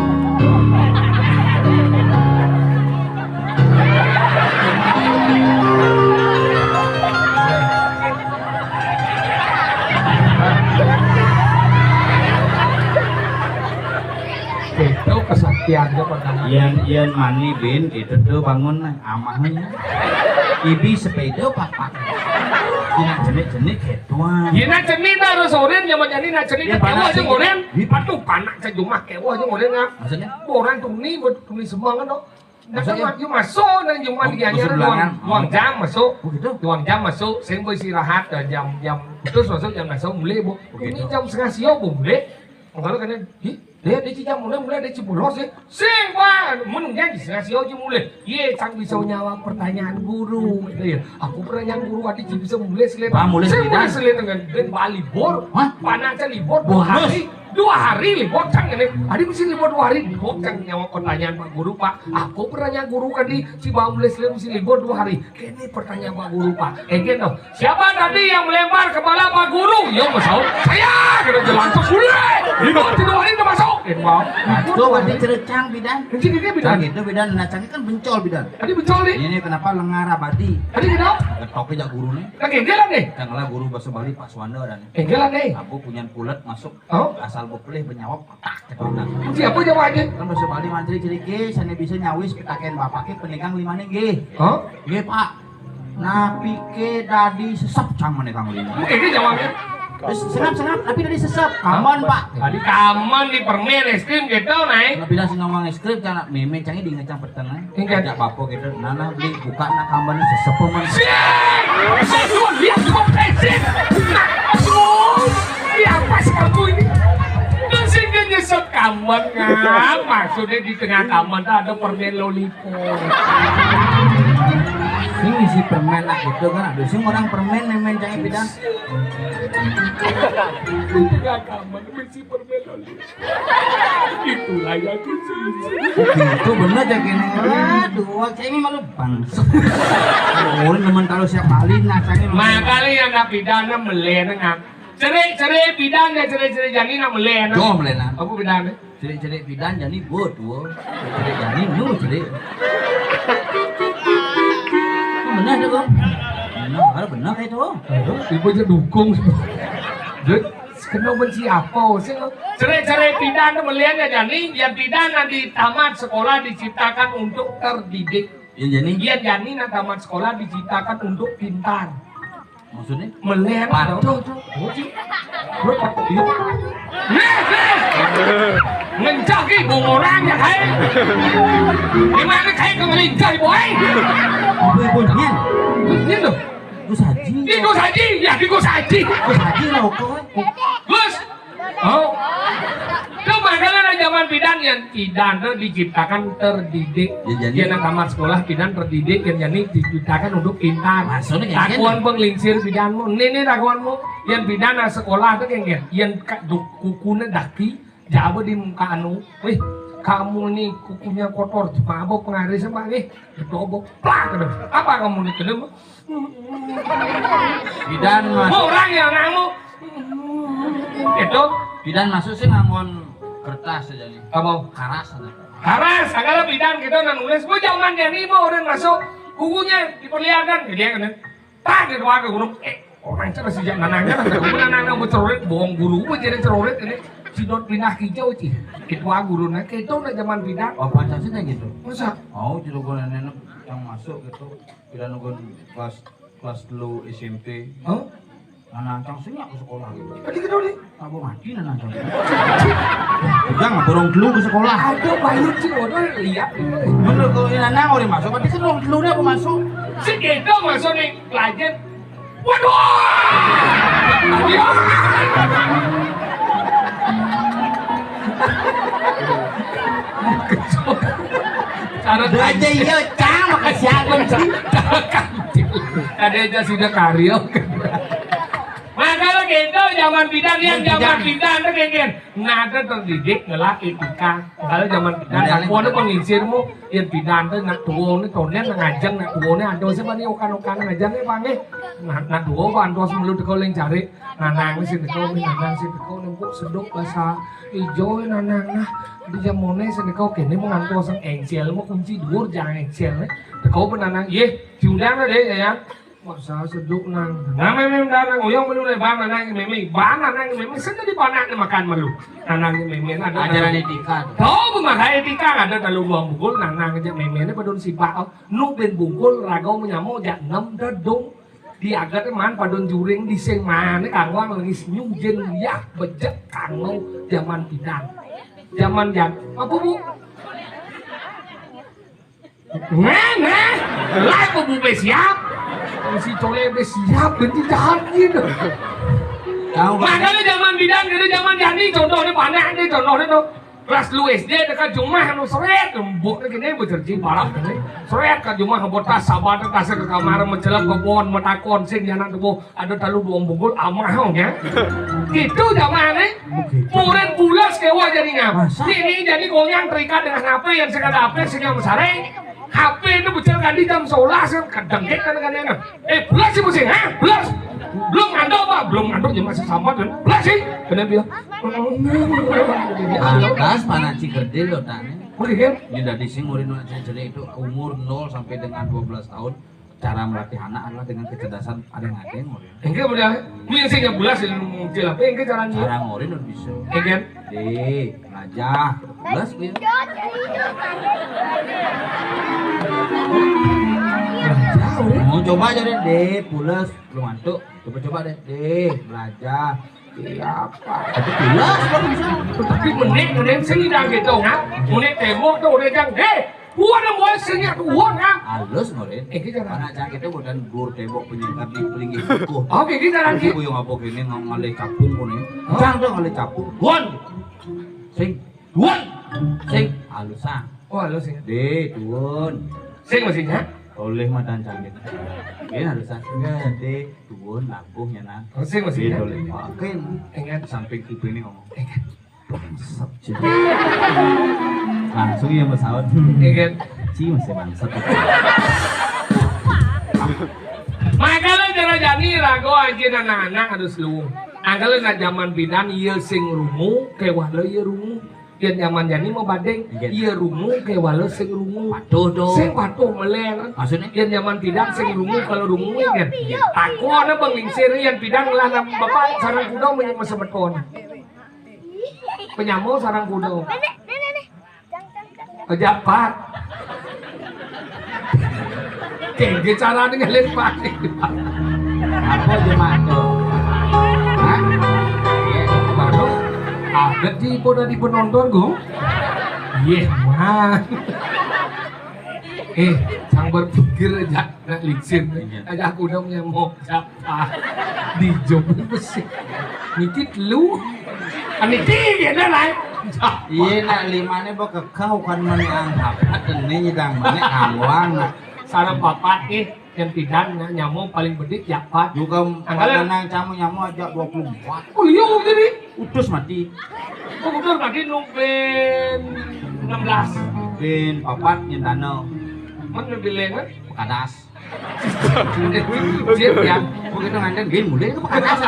Pian aja pernah. Yén, yén mani bin, itu tuh bangun nah, amahnya. Ibi sepeda papak. Dina jenik-jenik gitu. Dina jenik dah harus orin, zaman jadi nak jenik. Ya, kéweh panas aja sih. Orin. Aduh, panak sejumah kéweh aja orin, ah. Maksudnya? Orang tuh nih, buat tuh nih semua kan, dok. Nah, maksudnya? Kan masuk, masuk, dan cuma oh, diajar masuk doang, belakangan. Doang jam masuk. Oh, gitu? Doang jam masuk, sing beristirahat, dah jam, jam, terus masuk jam masuk, mulai, bu. Oh, gitu. Ini jam setengah sio, bu, mulai. Kalau kena, ih, dia, dia jam mulai, mulai, dia cipulos, ya. Sing, Pak, menunggu di setengah sio aja mulai. Ye, cang bisa nyawab pertanyaan guru. Iya, aku pertanyaan guru, ada bisa mulai selit. Pak, mulai selit, mulai selit dengan, dan bali bor. Hah? Panak aja libur, dua hari. Dua hari libur, cang ini. Ada mesti libur dua hari, libur, cang nyawab pertanyaan Pak Guru, Pak. Aku pertanyaan guru kan di Cibaum Leslie mesti libur dua hari. Ini pertanyaan Pak Guru, Pak. Eh, gitu. Siapa tadi yang melempar kepala Pak Guru? Yo, masuk. Saya, kena jalan tuh, boleh. Libur dua hari udah masuk. Gitu, Pak. Nah, itu berarti cerecang, bidan. Ini dia, bidan. Nah, gitu, bidan. Nah, cangnya kan bencol, bidan. Tadi bencol, nih. Ini kenapa lengar abadi? Tadi gitu. Ngetoknya jak guru, nih. Lagi, dia lah, nih. Yang lah guru bahasa Bali, Pak Suwanda, dan. Eh, dia lah, nih. Aku punya kulit masuk. Oh? Asal bepelih penyawab, petak, gitu, nah. Siapa jawabnya? Kan bahasa Bali mantri ciri, "Gih, sané bisa nyawis pitaken bapaké penikang limané, gih." Oh? "Gih, Pak. Napiké dadi sesep cang menikang lima." Ini jawabnya. Terus, "Sengap, sengap, tapi dadi sesep." "Kaman, Pak." Tadi kaman di permen, es krim gitu, naik. Tapi dah sing ngomong es krim, cang mémé cangnya diinget cang peteng, eh. Ingat. Ajak bapak gitu, "Nah, nah, beli buka, nah, kaman sesep, man." Sih! Aduh, lihat kok, eh, sih! Aduh, siapa sih kamu ini? Terus ini nyesek kaman, kan? Maksudnya di tengah kaman tuh ada permen lollipop. Ini isi permen lah gitu kan, aduh sih orang permen main cai bidang. Di tengah kaman, isi permen lollipop. Itulah yang diselisih. Itu bener ya gini. Aduh, saya ini malu bangsa. Oh, nemen kalau siap balik nah saya ini. Makanya anak bidana melé nang. Cerik-cerik bidan ya, cerik-cerik jani nak melé nang. Jom melé nang. Apa bidan? Cerik-cerik bidan jani buat dua. Cerik jani nu cerik. Benar tuh, Bang. Benar, benar kayak itu. Ibu aja dukung. Dut, kena benci apa sih? Cerai-cerai bidan tu melihat ya jani, yang bidan nanti tamat sekolah diciptakan untuk terdidik. Yang jani? Yang jani nak tamat sekolah diciptakan untuk pintar. Maksudnya? Melihat. Patuh tu. Lu patuh. Nih, nih. Ngencah ki bong orang ya kai. Di mana kai kau ngelincah boy? Ibu-ibu ni. Ni tu. Gus Haji. Di Gus Haji, ya di Gus Haji. Gus Haji lah kau. Gus. Oh. Tu makanya zaman bidan yang bidan tu diciptakan terdidik. Ya, jadi. Yang nak tamat sekolah bidan terdidik, yang jadi diciptakan untuk pintar. Maksudnya kayak takuan gitu. Penglingsir bidanmu. Ini nih takuanmu. Yang bidan nak sekolah tu kayak gitu. Yang kukunya daki, jawab di muka anu. Wih, kamu ni kukunya kotor, mabok pengaris apa nih? Dobok, plak, gitu. Apa kamu ni kena? Bidan masuk. Orang yang namu. Itu. Bidan masuk sih nganggon kertas aja nih. Apa? Karas aja. Karas, segala bidan kita nak nulis. Gua zaman jadi mau orang masuk, bukunya diperlihatkan ke dia kan. Tak gitu ke guru. Eh, orang cara sejak nanangnya kan guru nanang nang cerorit, bohong guru gua jadi cerorit ini. Sidot pindah hijau sih. Itu guru nah, itu udah zaman bidan. Oh, Pancasila gitu. Masa? Oh, jadi gua nenek yang masuk gitu. Kira nunggu kelas kelas telu S M P. Hah? Nah, nancang sini aku sekolah gitu. Tadi kita udah. Apa mati nah nancang? Udah nggak borong dulu ke sekolah. Ada banyak sih orang lihat. Bener kalau ini nang orang masuk, berarti kan orang dulu aku masuk. Si kita masuk nih pelajar. Waduh! Iya. Cara aja iya, cang, makasih aku sih. Ada aja sudah karyo. Makanya gitu zaman bidan yang zaman bidan tuh kayak gini. Nada terdidik ngelak etika. Kalau zaman bidan aku ada penginsirmu yang bidan tuh nak tuwo ni tonden nak ngajeng nak tuwo ni ada sih bani okan-okan ngajeng ni panggil. Nak nak tuwo bantu semelu teko leng cari. Nanang sing teko, nanang sing teko nempuk seduk basa ijo nanang nah. Di jamone sing teko kene mau ngantos sing engsel mau kunci dhuwur jang engsel ne. Teko penanang, "Yeh, diundang lah deh, ya." Masa seduk nang. Nah, mémé nang uyang melu lebar nang mémé. Bana nang mémé sing di panak makan melu. Nang mémé ada ajaran étika. Tahu memakai étika ada talu dua bungkul nang aja mémé ini padun sibak. Nu ben bungkul raga menyamo jak enam dedung. Di agat man padun juring di sing mana kangwang lengis nyujin yah bejek kanggo zaman pidan. Zaman jan apa, Bu? Nah, nah, lah Bu bé siap. Si Cole bé siap, benci jahat gitu. Makanya zaman bidan, jadi zaman jani, contohnya panak nih, contohnya tuh. Kelas lu S D dekat jumah anu seret, embuk gini becerci parah gini. Seret ke jumah botas sabar tas ke kamar mencelak ke pohon metakon sing janak tubuh ada talu dua bungkul amah nya. Gitu zaman nih. Murid pulas kewa jadinya. Ini jadi goyang terikat dengan H P yang sekarang H P sing yang besar. H P itu bocah kan di jam sebelas kan kadang kan kan kan. Eh, belas sih mesti, ha? Belas. Belum ngantuk apa? Belum ngantuk ya masih sama kan. Belas sih. Kena bilang. Atas panak cikerdil lo tanya. Boleh kan? Ini dari sing murid anak cerik itu umur nol sampai dengan dua belas tahun. Cara melatih anak adalah dengan kecerdasan ada yang ada yang murid. Enggak boleh. Ini sing yang belas yang muncul apa? Enggak caranya. Cara ngorin udah bisa. Enggak. Deh, belajar. Belas gitu. Belajar, ya. Mau coba aja deh, deh, pulas, belum ngantuk. Coba-coba deh, deh, belajar. Iya, apa? Tapi pulas, belum bisa. Tapi menit, menit sini dah gitu, ha? Menit tembok tuh udah jang, deh. Gua ada mulai sini aku gua kan. Halus ngorin. Eh, kita kan. Anak cang kita bukan gur tembok penyengkar di pelinggih kuku. Oke, kita kan. Kuku yang apa gini ngalih capung kuning. Hah? Cang tuh ngalih capung. Gun. Sing. Gun. Sing. Halusan. Oh, halus ya. Deh, tuun. Sing maksudnya? Oleh matan cang kita. Ini halusan. Enggak, deh, tuun lakuhnya nah. Oh, sing maksudnya? Deh, oleh. Makin. Ingat. Samping kuping ini ngomong. Ingat. Bangsat, Cik. Langsung ya pesawat. Iya kan? Ci masih bangsat. Makanya cara jani rago aja anak-anak harus luung. Angkala na zaman bidan iya sing rungu, kewala iya rungu. Yén zaman jani mau badeng, iya. Iya rungu, kewala sing rungu. Patuh tuh. Sing patuh meleng. Maksudnya? Yén zaman bidan sing rungu, kalau rungu ya kan? Iya. Aku ada bang lingsir yén bidan ngelah nam bapak sarang kuda masa beton. Penyamo sarang kuda. Nenek, nenek, nih. Jang, jang, jang, jang. Aja pat. Kengge carane ngalih pat. Apa aja mati? Hah? Iya, baru. Ada di poda di penonton, Gung. Iya, mah. Eh, sang berpikir aja. Nak lingsir. Iya. Aja aku udah punya mau siapa? Di job besi. Niki telu. Niki ya dah lah. Iya, nak limane mbok kekau kan meni angkap. Ini nyidang meni kawang. Sareng papat nih, yang pidan nak nyamuk paling bedik ya pat. Juga angkala nang camu nyamuk aja dua puluh empat. Oh iya, jadi utus mati. Oh, utus mati nung ben enam belas. Ben papat nyentana. Mana bilengan? Pekadas. Siap ya. Begitu nganten gini mulai ke Pekadas.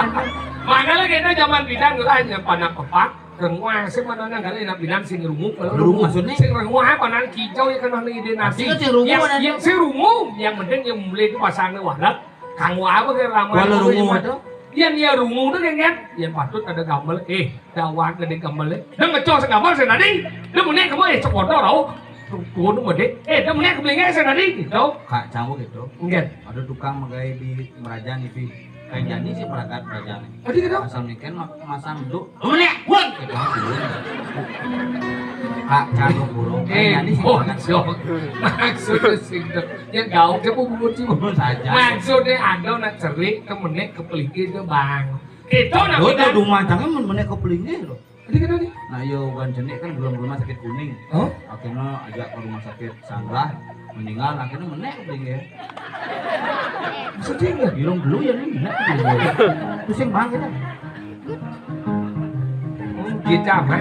Makanya kita zaman bidan lah hanya panak pepak. Renguah sih mana nang kali nak bidan sing rungu kalau rungu maksudnya? Sing renguah apa nang kijau ya kan nang ide nasi. Pasti kan sing rungu. Yang, ada yang sing rungu, yang penting yang mulai itu pasangnya warak. Kang apa kayak ramai. Kalau rungu itu? Yang ya rungu tuh kan kan. Yang patut ada gambar. Eh, dawat ada gambar. Dah ngecos gambar saya tadi. Dah mulai kamu eh sekotor tau. Tuh, tuh, tuh, deh. Eh, dah mulai kebelingnya saya tadi gitu. Kak Canggu gitu. Enggak. Ada tukang megai di Merajani, Pi. Kayak jadi sih perangkat Merajani. Tadi gitu. Asal mikir ma-, masang duduk. Lu nih, buat. Gitu, gitu. Kak Canggu burung. Eh, kayak jadi sih oh, perangkat. Maksudnya sih itu. Ya gaul dia mau buat sih. Belum saja. Maksudnya ada nak cerik temennya kepelingkir itu, Bang. Itu nak. Lo tuh rumah tangga men-, menek kepelingkir loh. Jadi kita nih. Nah, yo bukan jenik kan belum rumah sakit kuning. Hah? Akhirnya ajak ke rumah sakit Sanglah, meninggal, akhirnya menek kepelingkir. Maksudnya enggak? Bilang dulu ya nih, menek kepelingkir. Pusing banget kita. Kita mah.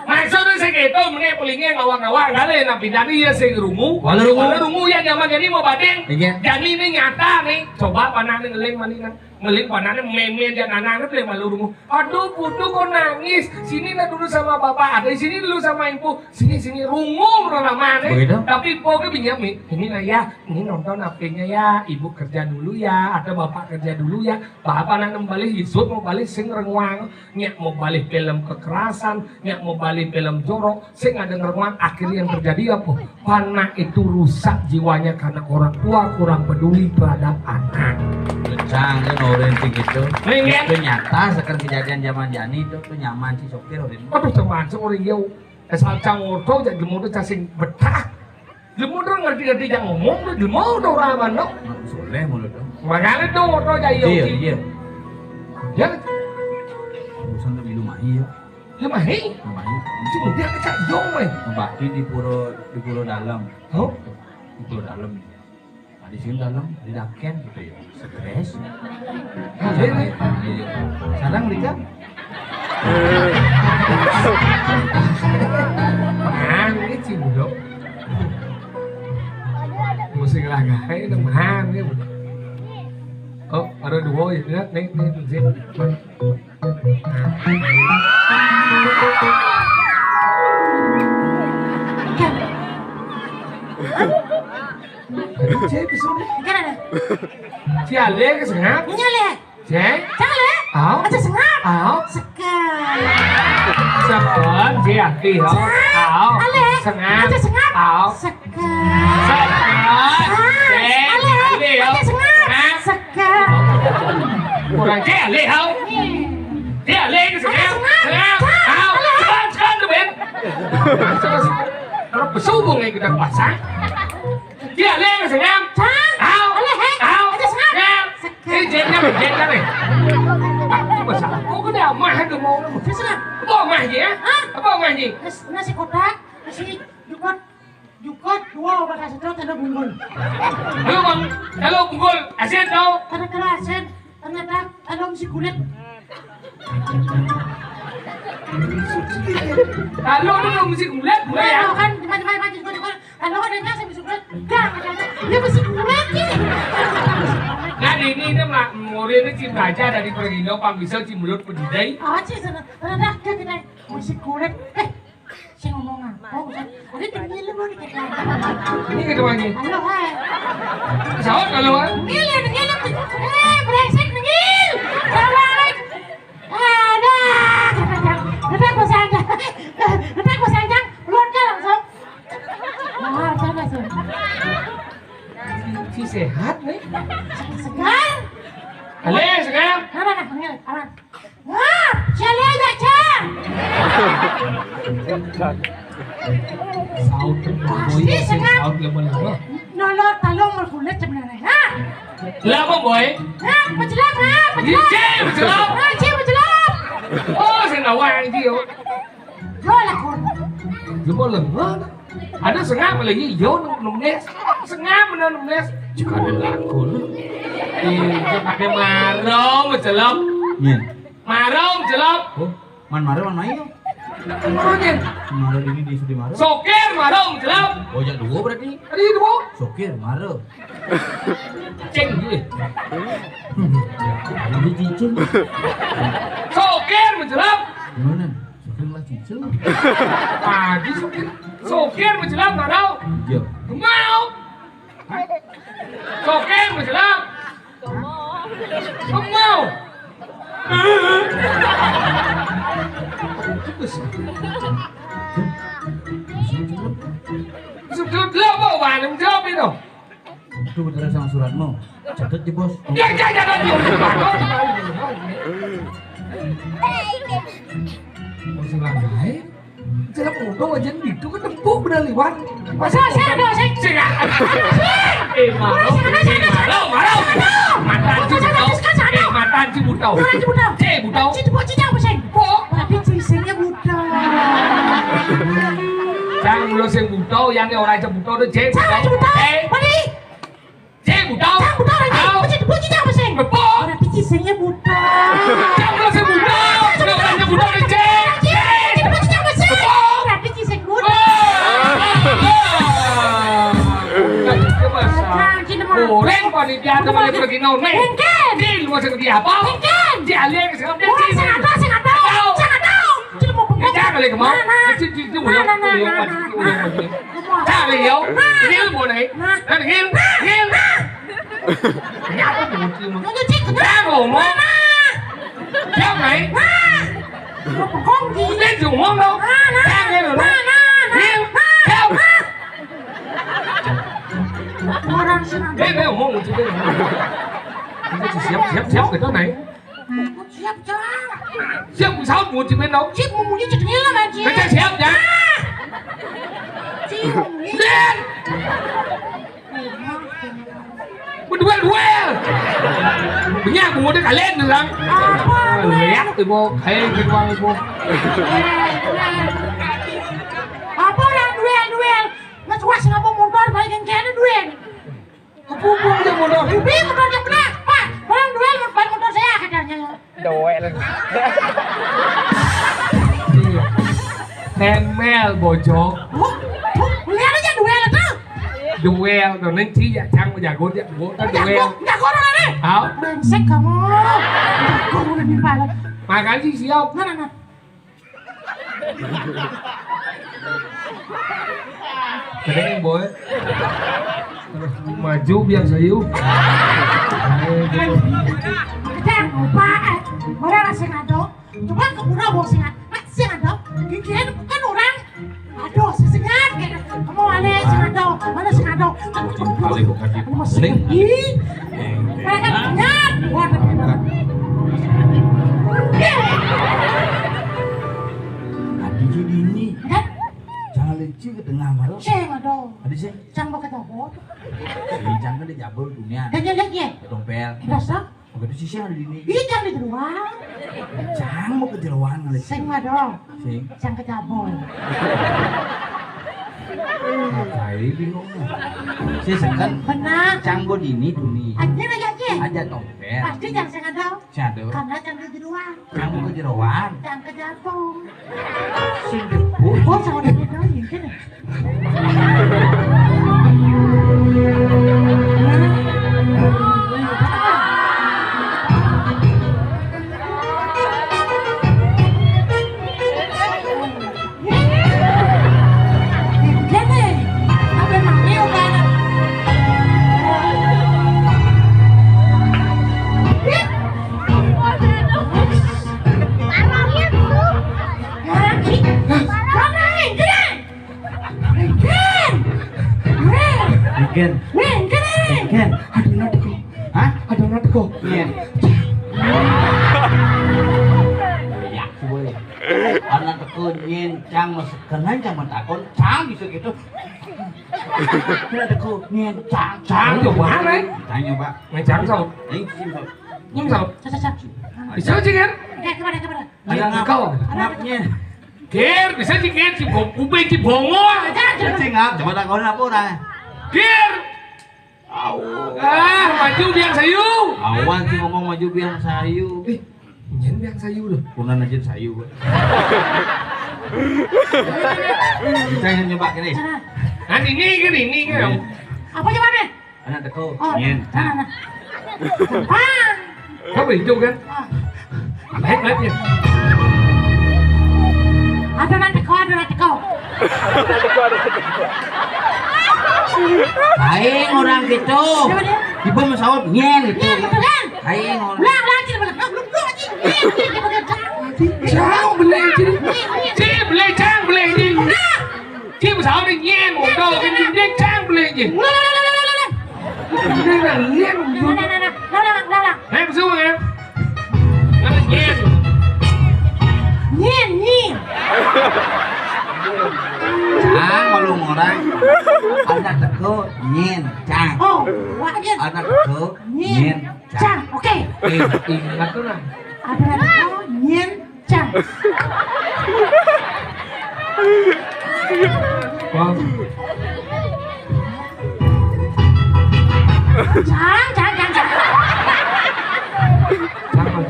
Maksudnya sih gitu, menek pelingnya ngawang-ngawang kali nak pindah nih ya sing rungu. Walau rungu. Walau rungu ya zaman jadi mau badeng. Iya. Jadi ini nyata nih. Coba panah nih ngeling mana kan. Ngeling panane meme dia nanane beli malu rungu. Aduh, putu kok nangis. Sini nah dulu sama bapak, ada di sini dulu sama ibu. Sini, sini, rungu ramane. Begitu? Tapi ibu ke Benyamin, ini nah ya, ini nonton H P-nya ya, ibu kerja dulu ya, ada bapak kerja dulu ya. Bapak nak balik, isuk mau balik sing renguang. Nyak mau balik film kekerasan, nyak mau balik film jorok, sing ada ngeruang, akhirnya yang terjadi apa? Anak itu rusak jiwanya karena orang tua kurang peduli terhadap anak. Cang kan orang sing itu. Ning, ya. Itu nyata sekarang kejadian zaman jani itu tuh nyaman si sopir orang. Aduh, termasuk orang yo. Asal cang orto jadi jemur tuh casing betah. Jemur tuh ngerti-ngerti yang ngomong tuh jemur tuh orang mana? Soleh mulut tuh. Makanya tuh orto jadi yo. Iya, iya. Ya. Urusan lebih lumayan ya. Lemah, hei. Lemah, hei. Itu dia kecak jong, weh. Bakti di pura, di pura dalam. Oh? Di pura dalam. Nah, di sini dalam, di daken gitu ya. Stres. Iya, iya. Iya. Sekarang nikah. Nah, ini cibudok. Musik lagi, ini mana ya? Oh, ada dua ya, nih, nih, nih. Cek, bisa nih. Kan ada. Si Ale ke sengap? Ini Ale. Cek. Cek Ale. Au. Aja sengap. Au. Sekan. Sekan, si Ati, au. Cek. Au. Ale. Sengap. Aja sengap. Au. Sekan. Sekan. Cek. Ale. Ale, au. Aja sengap. Sengap. Sekan. Kurang cek Ale, au. Iya. Cek Ale ke sengap. Aja sengap. Sengap. Cek. Au. Ale. Sekan, sekan tuh, Ben. Kalau pesubung yang kita pasang. Cek Ale ke sengap. Cek. Au. Ale, hei. Au. Aja sengap. Sengap. Sekan. Eh, jennya, jennya, eh. Apa masalah? Kok kena mah ada mau nama? Aja sengap. Apa mah, ya? Hah? Apa mah, ya? Nas-, nasi kotak, nasi jukut. Jukut dua bakal sedot, ada bungkul. Halo, Bang. Halo, bungkul. Asin tau? Kada kena asin. Ternyata ada mesti kulit. Halo, ada mesti kulit, bukan ya? Tahu kan, cuma, cuma, cuma, cuma, cuma. Kalau ada nasi mesti kulit, dah, ada, ada. Dia mesti kulit ini. Nah, ini, ini, Mak, murid ini cinta aja dari pergi lo, pang bisa cimulut pedidai. Oh, sih, sana. Ada, ada, ada, ada. Mesti kulit. Eh, Sing ngomong apa? Ada tengil lu nih, kita. Ini gitu lagi. Halo, hai. Pesawat kalau, ah? Tengil ya, tengil. Eh, brengsek, tengil. Balik. Ada. Udah gua sanjang. Udah gua sanjang. Keluarga langsung. Nah, sana sih. Si sehat nih. Segar. Ale, segar. Mana, nah, tengil. Aman. Wah, siapa aja, Cang? Saut. Pasti boy, senang. Saut lemen apa? Nolot talong merkulit sebenarnya. Ha? Lama, boy. Ha, mencelap, ha, mencelap. Iya, mencelap. Ha, cik, mencelap. Oh, saya nawang iki, yo. Yo, lakon. Yo, lemen. Ada sengap lagi, yo, nung-, nungnes. Sengap mana nungnes? Juga ada lagu lu. Iya, pakai marong, celok. Nyen. Marong, celok. Oh, man marong, man mayo. Marong, nyen. Marong ini di sudi marong. Sokir, marong, celok. Oh, ya dua berarti. Tadi dua. Sokir, marong. Ceng, gue. Ini cicing. Sokir, mencelok. Gimana? Sokir lah cicing. Pagi sokir. Sokir mencelok, marong. Iya. Mau. Sokir mencelok. Mau. Sudah lah, Pak, wani menjawab itu. Itu betul sama suratmu. Catat di bos. Ya, ya, ya, ya, ya. Mau surat lain? Jelek udah wajan itu kan tempuk bener liwat. Masa saya ada, saya. Sing, ah. Eh, malu, eh, malu, malu. Matan si butau. Eh, matan si butau. Matan si butau. Cek butau. Cek butau, cek apa, sing? Butau. Tapi cek singnya butau. Cang, lu sing butau, yang orang aja butau tuh, cek. Cang, cek butau. Cek. Mana? Cek butau. Cang butau lagi. Au. Puji, puji, cang, pusing. Bepok. Orang peci singnya butau. Cang, lu sing butau. Lu orang aja butau, cek. Cek, cek, puji, cang, pusing. Bepok. Orang peci sing butau. Wah. Cang, cek butau. Goreng, Pak, di Ya, teman yang pergi nol, nih. Engken. Di luar sana dia apa? Engken. Di alih ke sana, dia Oh, di sing ada, sing ada. Tahu. Sing ada. Cil mau bengkok. Dia jangan lagi mau. Nah, nah. Cil, cil, cil, Nah, nah, nah, nah, nah, nah. Cari yo. Nah. Gil mau naik. Nah. Kan gil, gil. Kenapa tuh cil mau? Nggak, cik, kenapa? Jangan ngomong. Nah. Jangan naik. Nah. Mau bengkok, Cil. Dia cuma ngomong dong. Nah, nah. Jangan ngomong. Nah, nah, nah. Gil. Nah. Gil. Orang sing ada. Eh, eh, ngomong, ngomong. Siap, siap, siap, kita naik. Siap, Cang. Siap, sao ngomong, Cik Bendo. Cik, ngomongnya cedera lah, Cik. Kita siap, ya. Cik, ngomongnya. Lihat. Berduel-duel. Banyak, ngomong dia kalian, bilang. Apa, Lihat, ibu. Hei, gitu, ibu. Apa orang duel-duel? Nggak puas, ngapa motor, balik yang kena duel. Kepumpung dia motor. Ibu motor dia pernah. Pak, tolong duel, ban motor saya, katanya. Duel. Temel, bojok. Huh? Huh? Lihat aja duel itu. Duel, tuh, nanti ya, Cang, jago dia, gua kan duel. Jago, jago orang ini. Hah? Brengsek kamu. Jago udah di pala. Makanya siap. Nah, nah, nah. Kering, boy. Terus maju biar sayu. Ayo, gitu. Jangan lupa, eh, orang sing ada. Coba ke pura, bawa sing ada. Sing ada. Kira kan orang. Aduh, si sing ada. Kamu mana sing ada? Mana sing ada? Kali bukan di Ih, mereka nyat. Wah, Adi jadi ini. Kan? Jangan leceh ke tengah malam. Sing ada. Adi sih. Cang pakai topot. Ini jangan di jabul dunia. Dan dia lihat ya. Dompel. Biasa. Oke, itu sih yang ada di ini. Iya, jangan di jeruan. Cang mau ke jeruan kali. Sing ada. Sing. Cang ke jabul. Saya bingung. Saya sekan. Benar. Cang go di ini dunia. Aja aja aja. Aja dompel. Pasti jangan sing ada. Sing ada. Karena cang di jeruan. Kamu ke jeroan. Yang ke jantung. Sing debus. Oh, sama dengan itu, ini kan. Ken. Ken. Ken. Ken. Ken. Ken. Aduh, nanti kok. Hah? Aduh, nanti kok. Iya. Iya, boleh. Anak teko nyen cang masuk kenal cang mentakon cang bisa gitu. Anak teko nyen cang cang. Ayo, coba, Ray. Tanya, Pak. Main cang, Sob. Ini sih, Sob. Ini, Sob. Cak, cak, cak. Bisa, Cing, kan? Oke, kemana, kemana? Anak teko. Anaknya. Kir, bisa, Cing, kan? Cing, kuping, Cing, bongol. Cing, ngap, coba takonin apa orang? Kir. Ah, maju biang sayu. Awan sih ngomong maju biang sayu. Ih, nyen biang sayu loh. Kunan aja sayu. Kita yang nyoba kiri. Nah, ini kan, ini kan. Apa coba deh? Anak teko. Oh, nyen. Nah, nah. Apa itu kan? Ah. Baik, baik, ya. Ada nanti kau, ada nanti kau. Aing orang gitu. Coba dia. Ibu mau sahur, nyen gitu. Nyen gitu kan? Aing orang. Ulang, ulang, sini, ulang. Belum, belum, anjing. Nyen, nyen, dia pakai cang. Cang, beli, anjing. Nyen, nyen. Cing, beli, cang, beli, anjing. Nah. Cing, sahur, nyen, udah, kan, nyen, cang, beli, anjing. Ulang, ulang, ulang, ulang, ulang. Nyen, nyen, ulang. Ulang, ulang, ulang, ulang, ulang. Em, xuống em. Nói chuyện. Nyen, nyen. Cang, malu orang. Anak teko, nyen, cang. Oh, wah, nyen. Anak teko, nyen, cang. Oke. Eh, ingat tuh lah. Anak teko, nyen, Cang. Wah. Cang, cang, cang, cang. Cang, cang.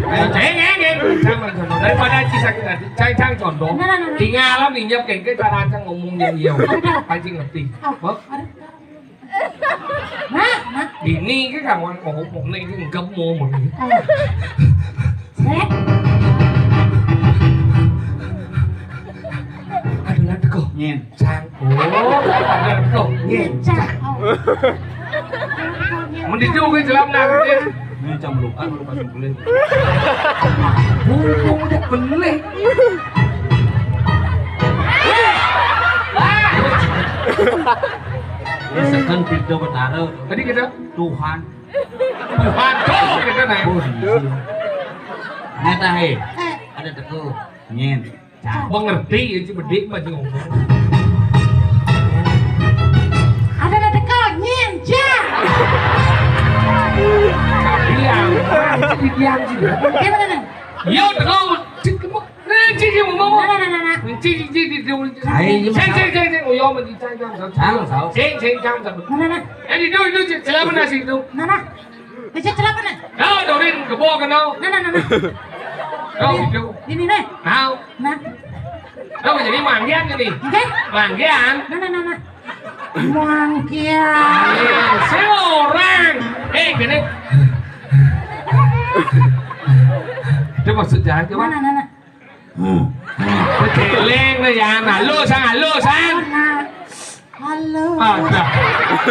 Eh, ceng, ceng, ceng. Cang, cang. Daripada ci sakit hati, cang, cang, condong. Nah, nah, nah, nah. Tinggal lah, minyak, kengke, cara cang ngomong yang iya. Ada. Pancing ngerti. Oh, Hah? Ada. Nah, nah. Ini ki kawan ngomong, ini gemuk. Sret. Aduh, lah teko. Nyen. Sang. Oh, aduh, teko. Nyen. Sang. Mending juga jelas nah, gitu. Ini cang melukan, melukan sembelih. Bumbung udah benih. Ini second video betara. Tadi kita Tuhan. Tuhan, tuh, kita naik. Oh, iya. Nyata, he. Ada teko. Nyen. Cak. Mengerti, ya, cuma dik, mah, ngomong. Ada, ada teko, nyen, ja. Diam. Diam, sih. Gimana? Yo, teko. Nah, cici mau ngomong. Nah, nah, nah, nah, nah. Cici, cici, cici. Hai, ini Sing, sing, sing, sing. Oh, yo, mesti cang, cang, cang. Cang, sao. Sing, sing, cang, cang. Nah, nah, nah. Eh, itu, itu, celana nasi itu. Nah, nah. Bisa celana, nah. Nah, dorin, kebo, kenal. Nah, nah, nah, nah. Kau Ini, itu. Ini, nih. Tahu. Nah. Kau jadi manggian ini. Oke. Manggian. Nah, nah, nah, nah. Manggian. Iya, seorang. Eh, gini. Itu maksudnya apa? Nah, nah, nah, nah. Peceleng lah ya, halo, sang, halo, sang. Nah. Halo. Ada.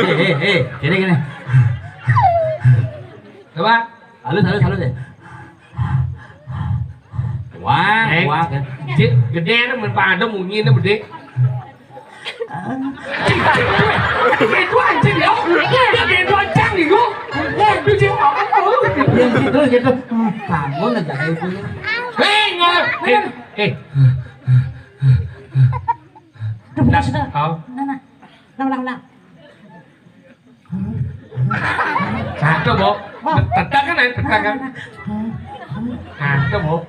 Eh, eh, eh, gini, gini. Coba. Halus, halus, halus ya. Wah, eh, wah, kan. Cik, gede nih, men pada munyi nih, gede. Cik, cik, cik, cik, itu anjing ya. Dia gitu aja nih, gua. Itu cik, apa, apa, apa. Yang gitu, gitu. Hmm, bangun aja, gitu. Hei, ngomong. Eh, eh. Udah, udah, sudah. Oh. Nah, nah. Ulang, ulang, ulang. Satu, Bu. Bu. Tetak kan, eh, tetak kan? Satu, Bu.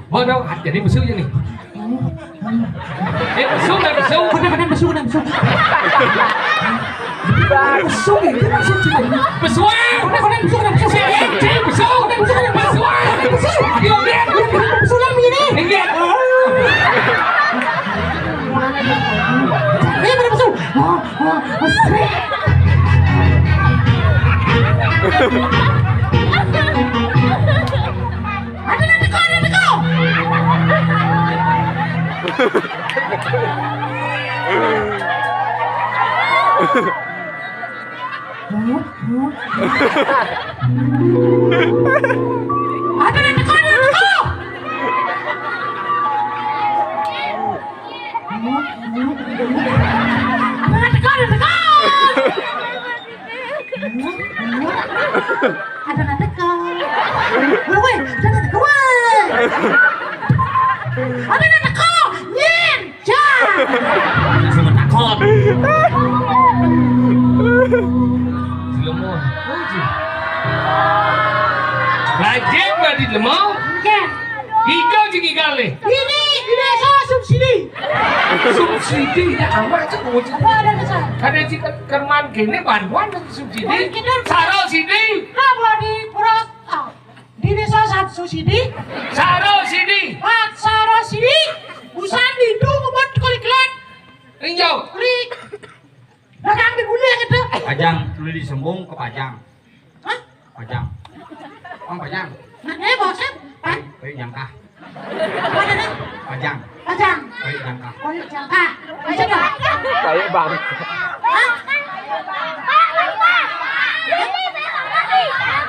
Bu, dong, jadi besuk aja nih. Eh, besuk, eh, besuk. Kau dah, kau dah besuk, kau dah besuk. Besuk, eh, besuk, besuk. Kau dah, kau dah besuk, kau dah besuk. Eh, eh, besuk. Kau dah besuk, kau dah besuk. Besuk. Ayo, dia. Besuk lah begini. Ini. Iya, pada besuk. Ada nak teko, ada nak teko. Ada nak teko, ada nak teko. Ada nak teko, ada nak teko. Ada nak teko. Woi, ada nak teko, woi. Ada nak teko. Nyen, ja. Sama takut. Jelema. Rajin mah di jelema. Oke. Hijau jeung igal nih. Ini di desa subsidi. Subsidi ya amat cek uji. Apa ada desa? Ada cik kerman gini bantuan subsidi. Oh, kita Saro sidi. Apa di Purwata? Di desa satu sidi. Saro sidi. Pak Saro sidi. Busan itu ngebut kulit-kulit. Injau. Kulit. Belakang di bulu yang itu. Pajang, tuluy di Sembung ka Pajang. Hah? Pajang. Pang Pajang. Nah, eh, bosan. Pan? Kayu jangkah. Apa namanya? Pajang. Pajang. Kayu jangkah. Oh, iya, jangkah. Pajang. Kayu bang. Hah?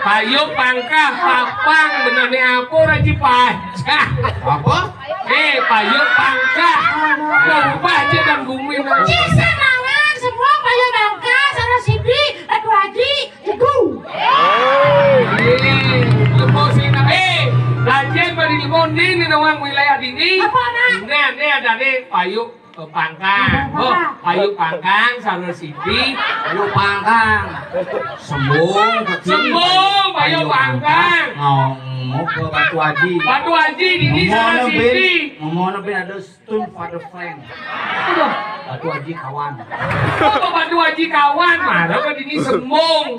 Payu pangkah, papang, bener nih apa, Raji Pajang. Apa? Eh, payu pangkah. Berubah aja dan bumi, nah. Cik, sanawan, semua payu pangkah, Saro sidi, Ratu Haji, Cegu. Eh, lemo sing nang, eh, Rajen bari lemo ndi nih nawang wilayah dini. Apa, nak? Nah, ini ada nih payu, eh, pangkang. Apa? Oh, payu pangkang, Saro sidi. Payu pangkang. Sembung, kaki. Sembung, payu pangkang. Ngomong ke Batu Haji. Batu Haji, dini Saro sidi. Ngomong ben ada Stone Father Friend. Udah. Batu Haji kawan. Oh, Batu Haji kawan, mana ke dini Sembung.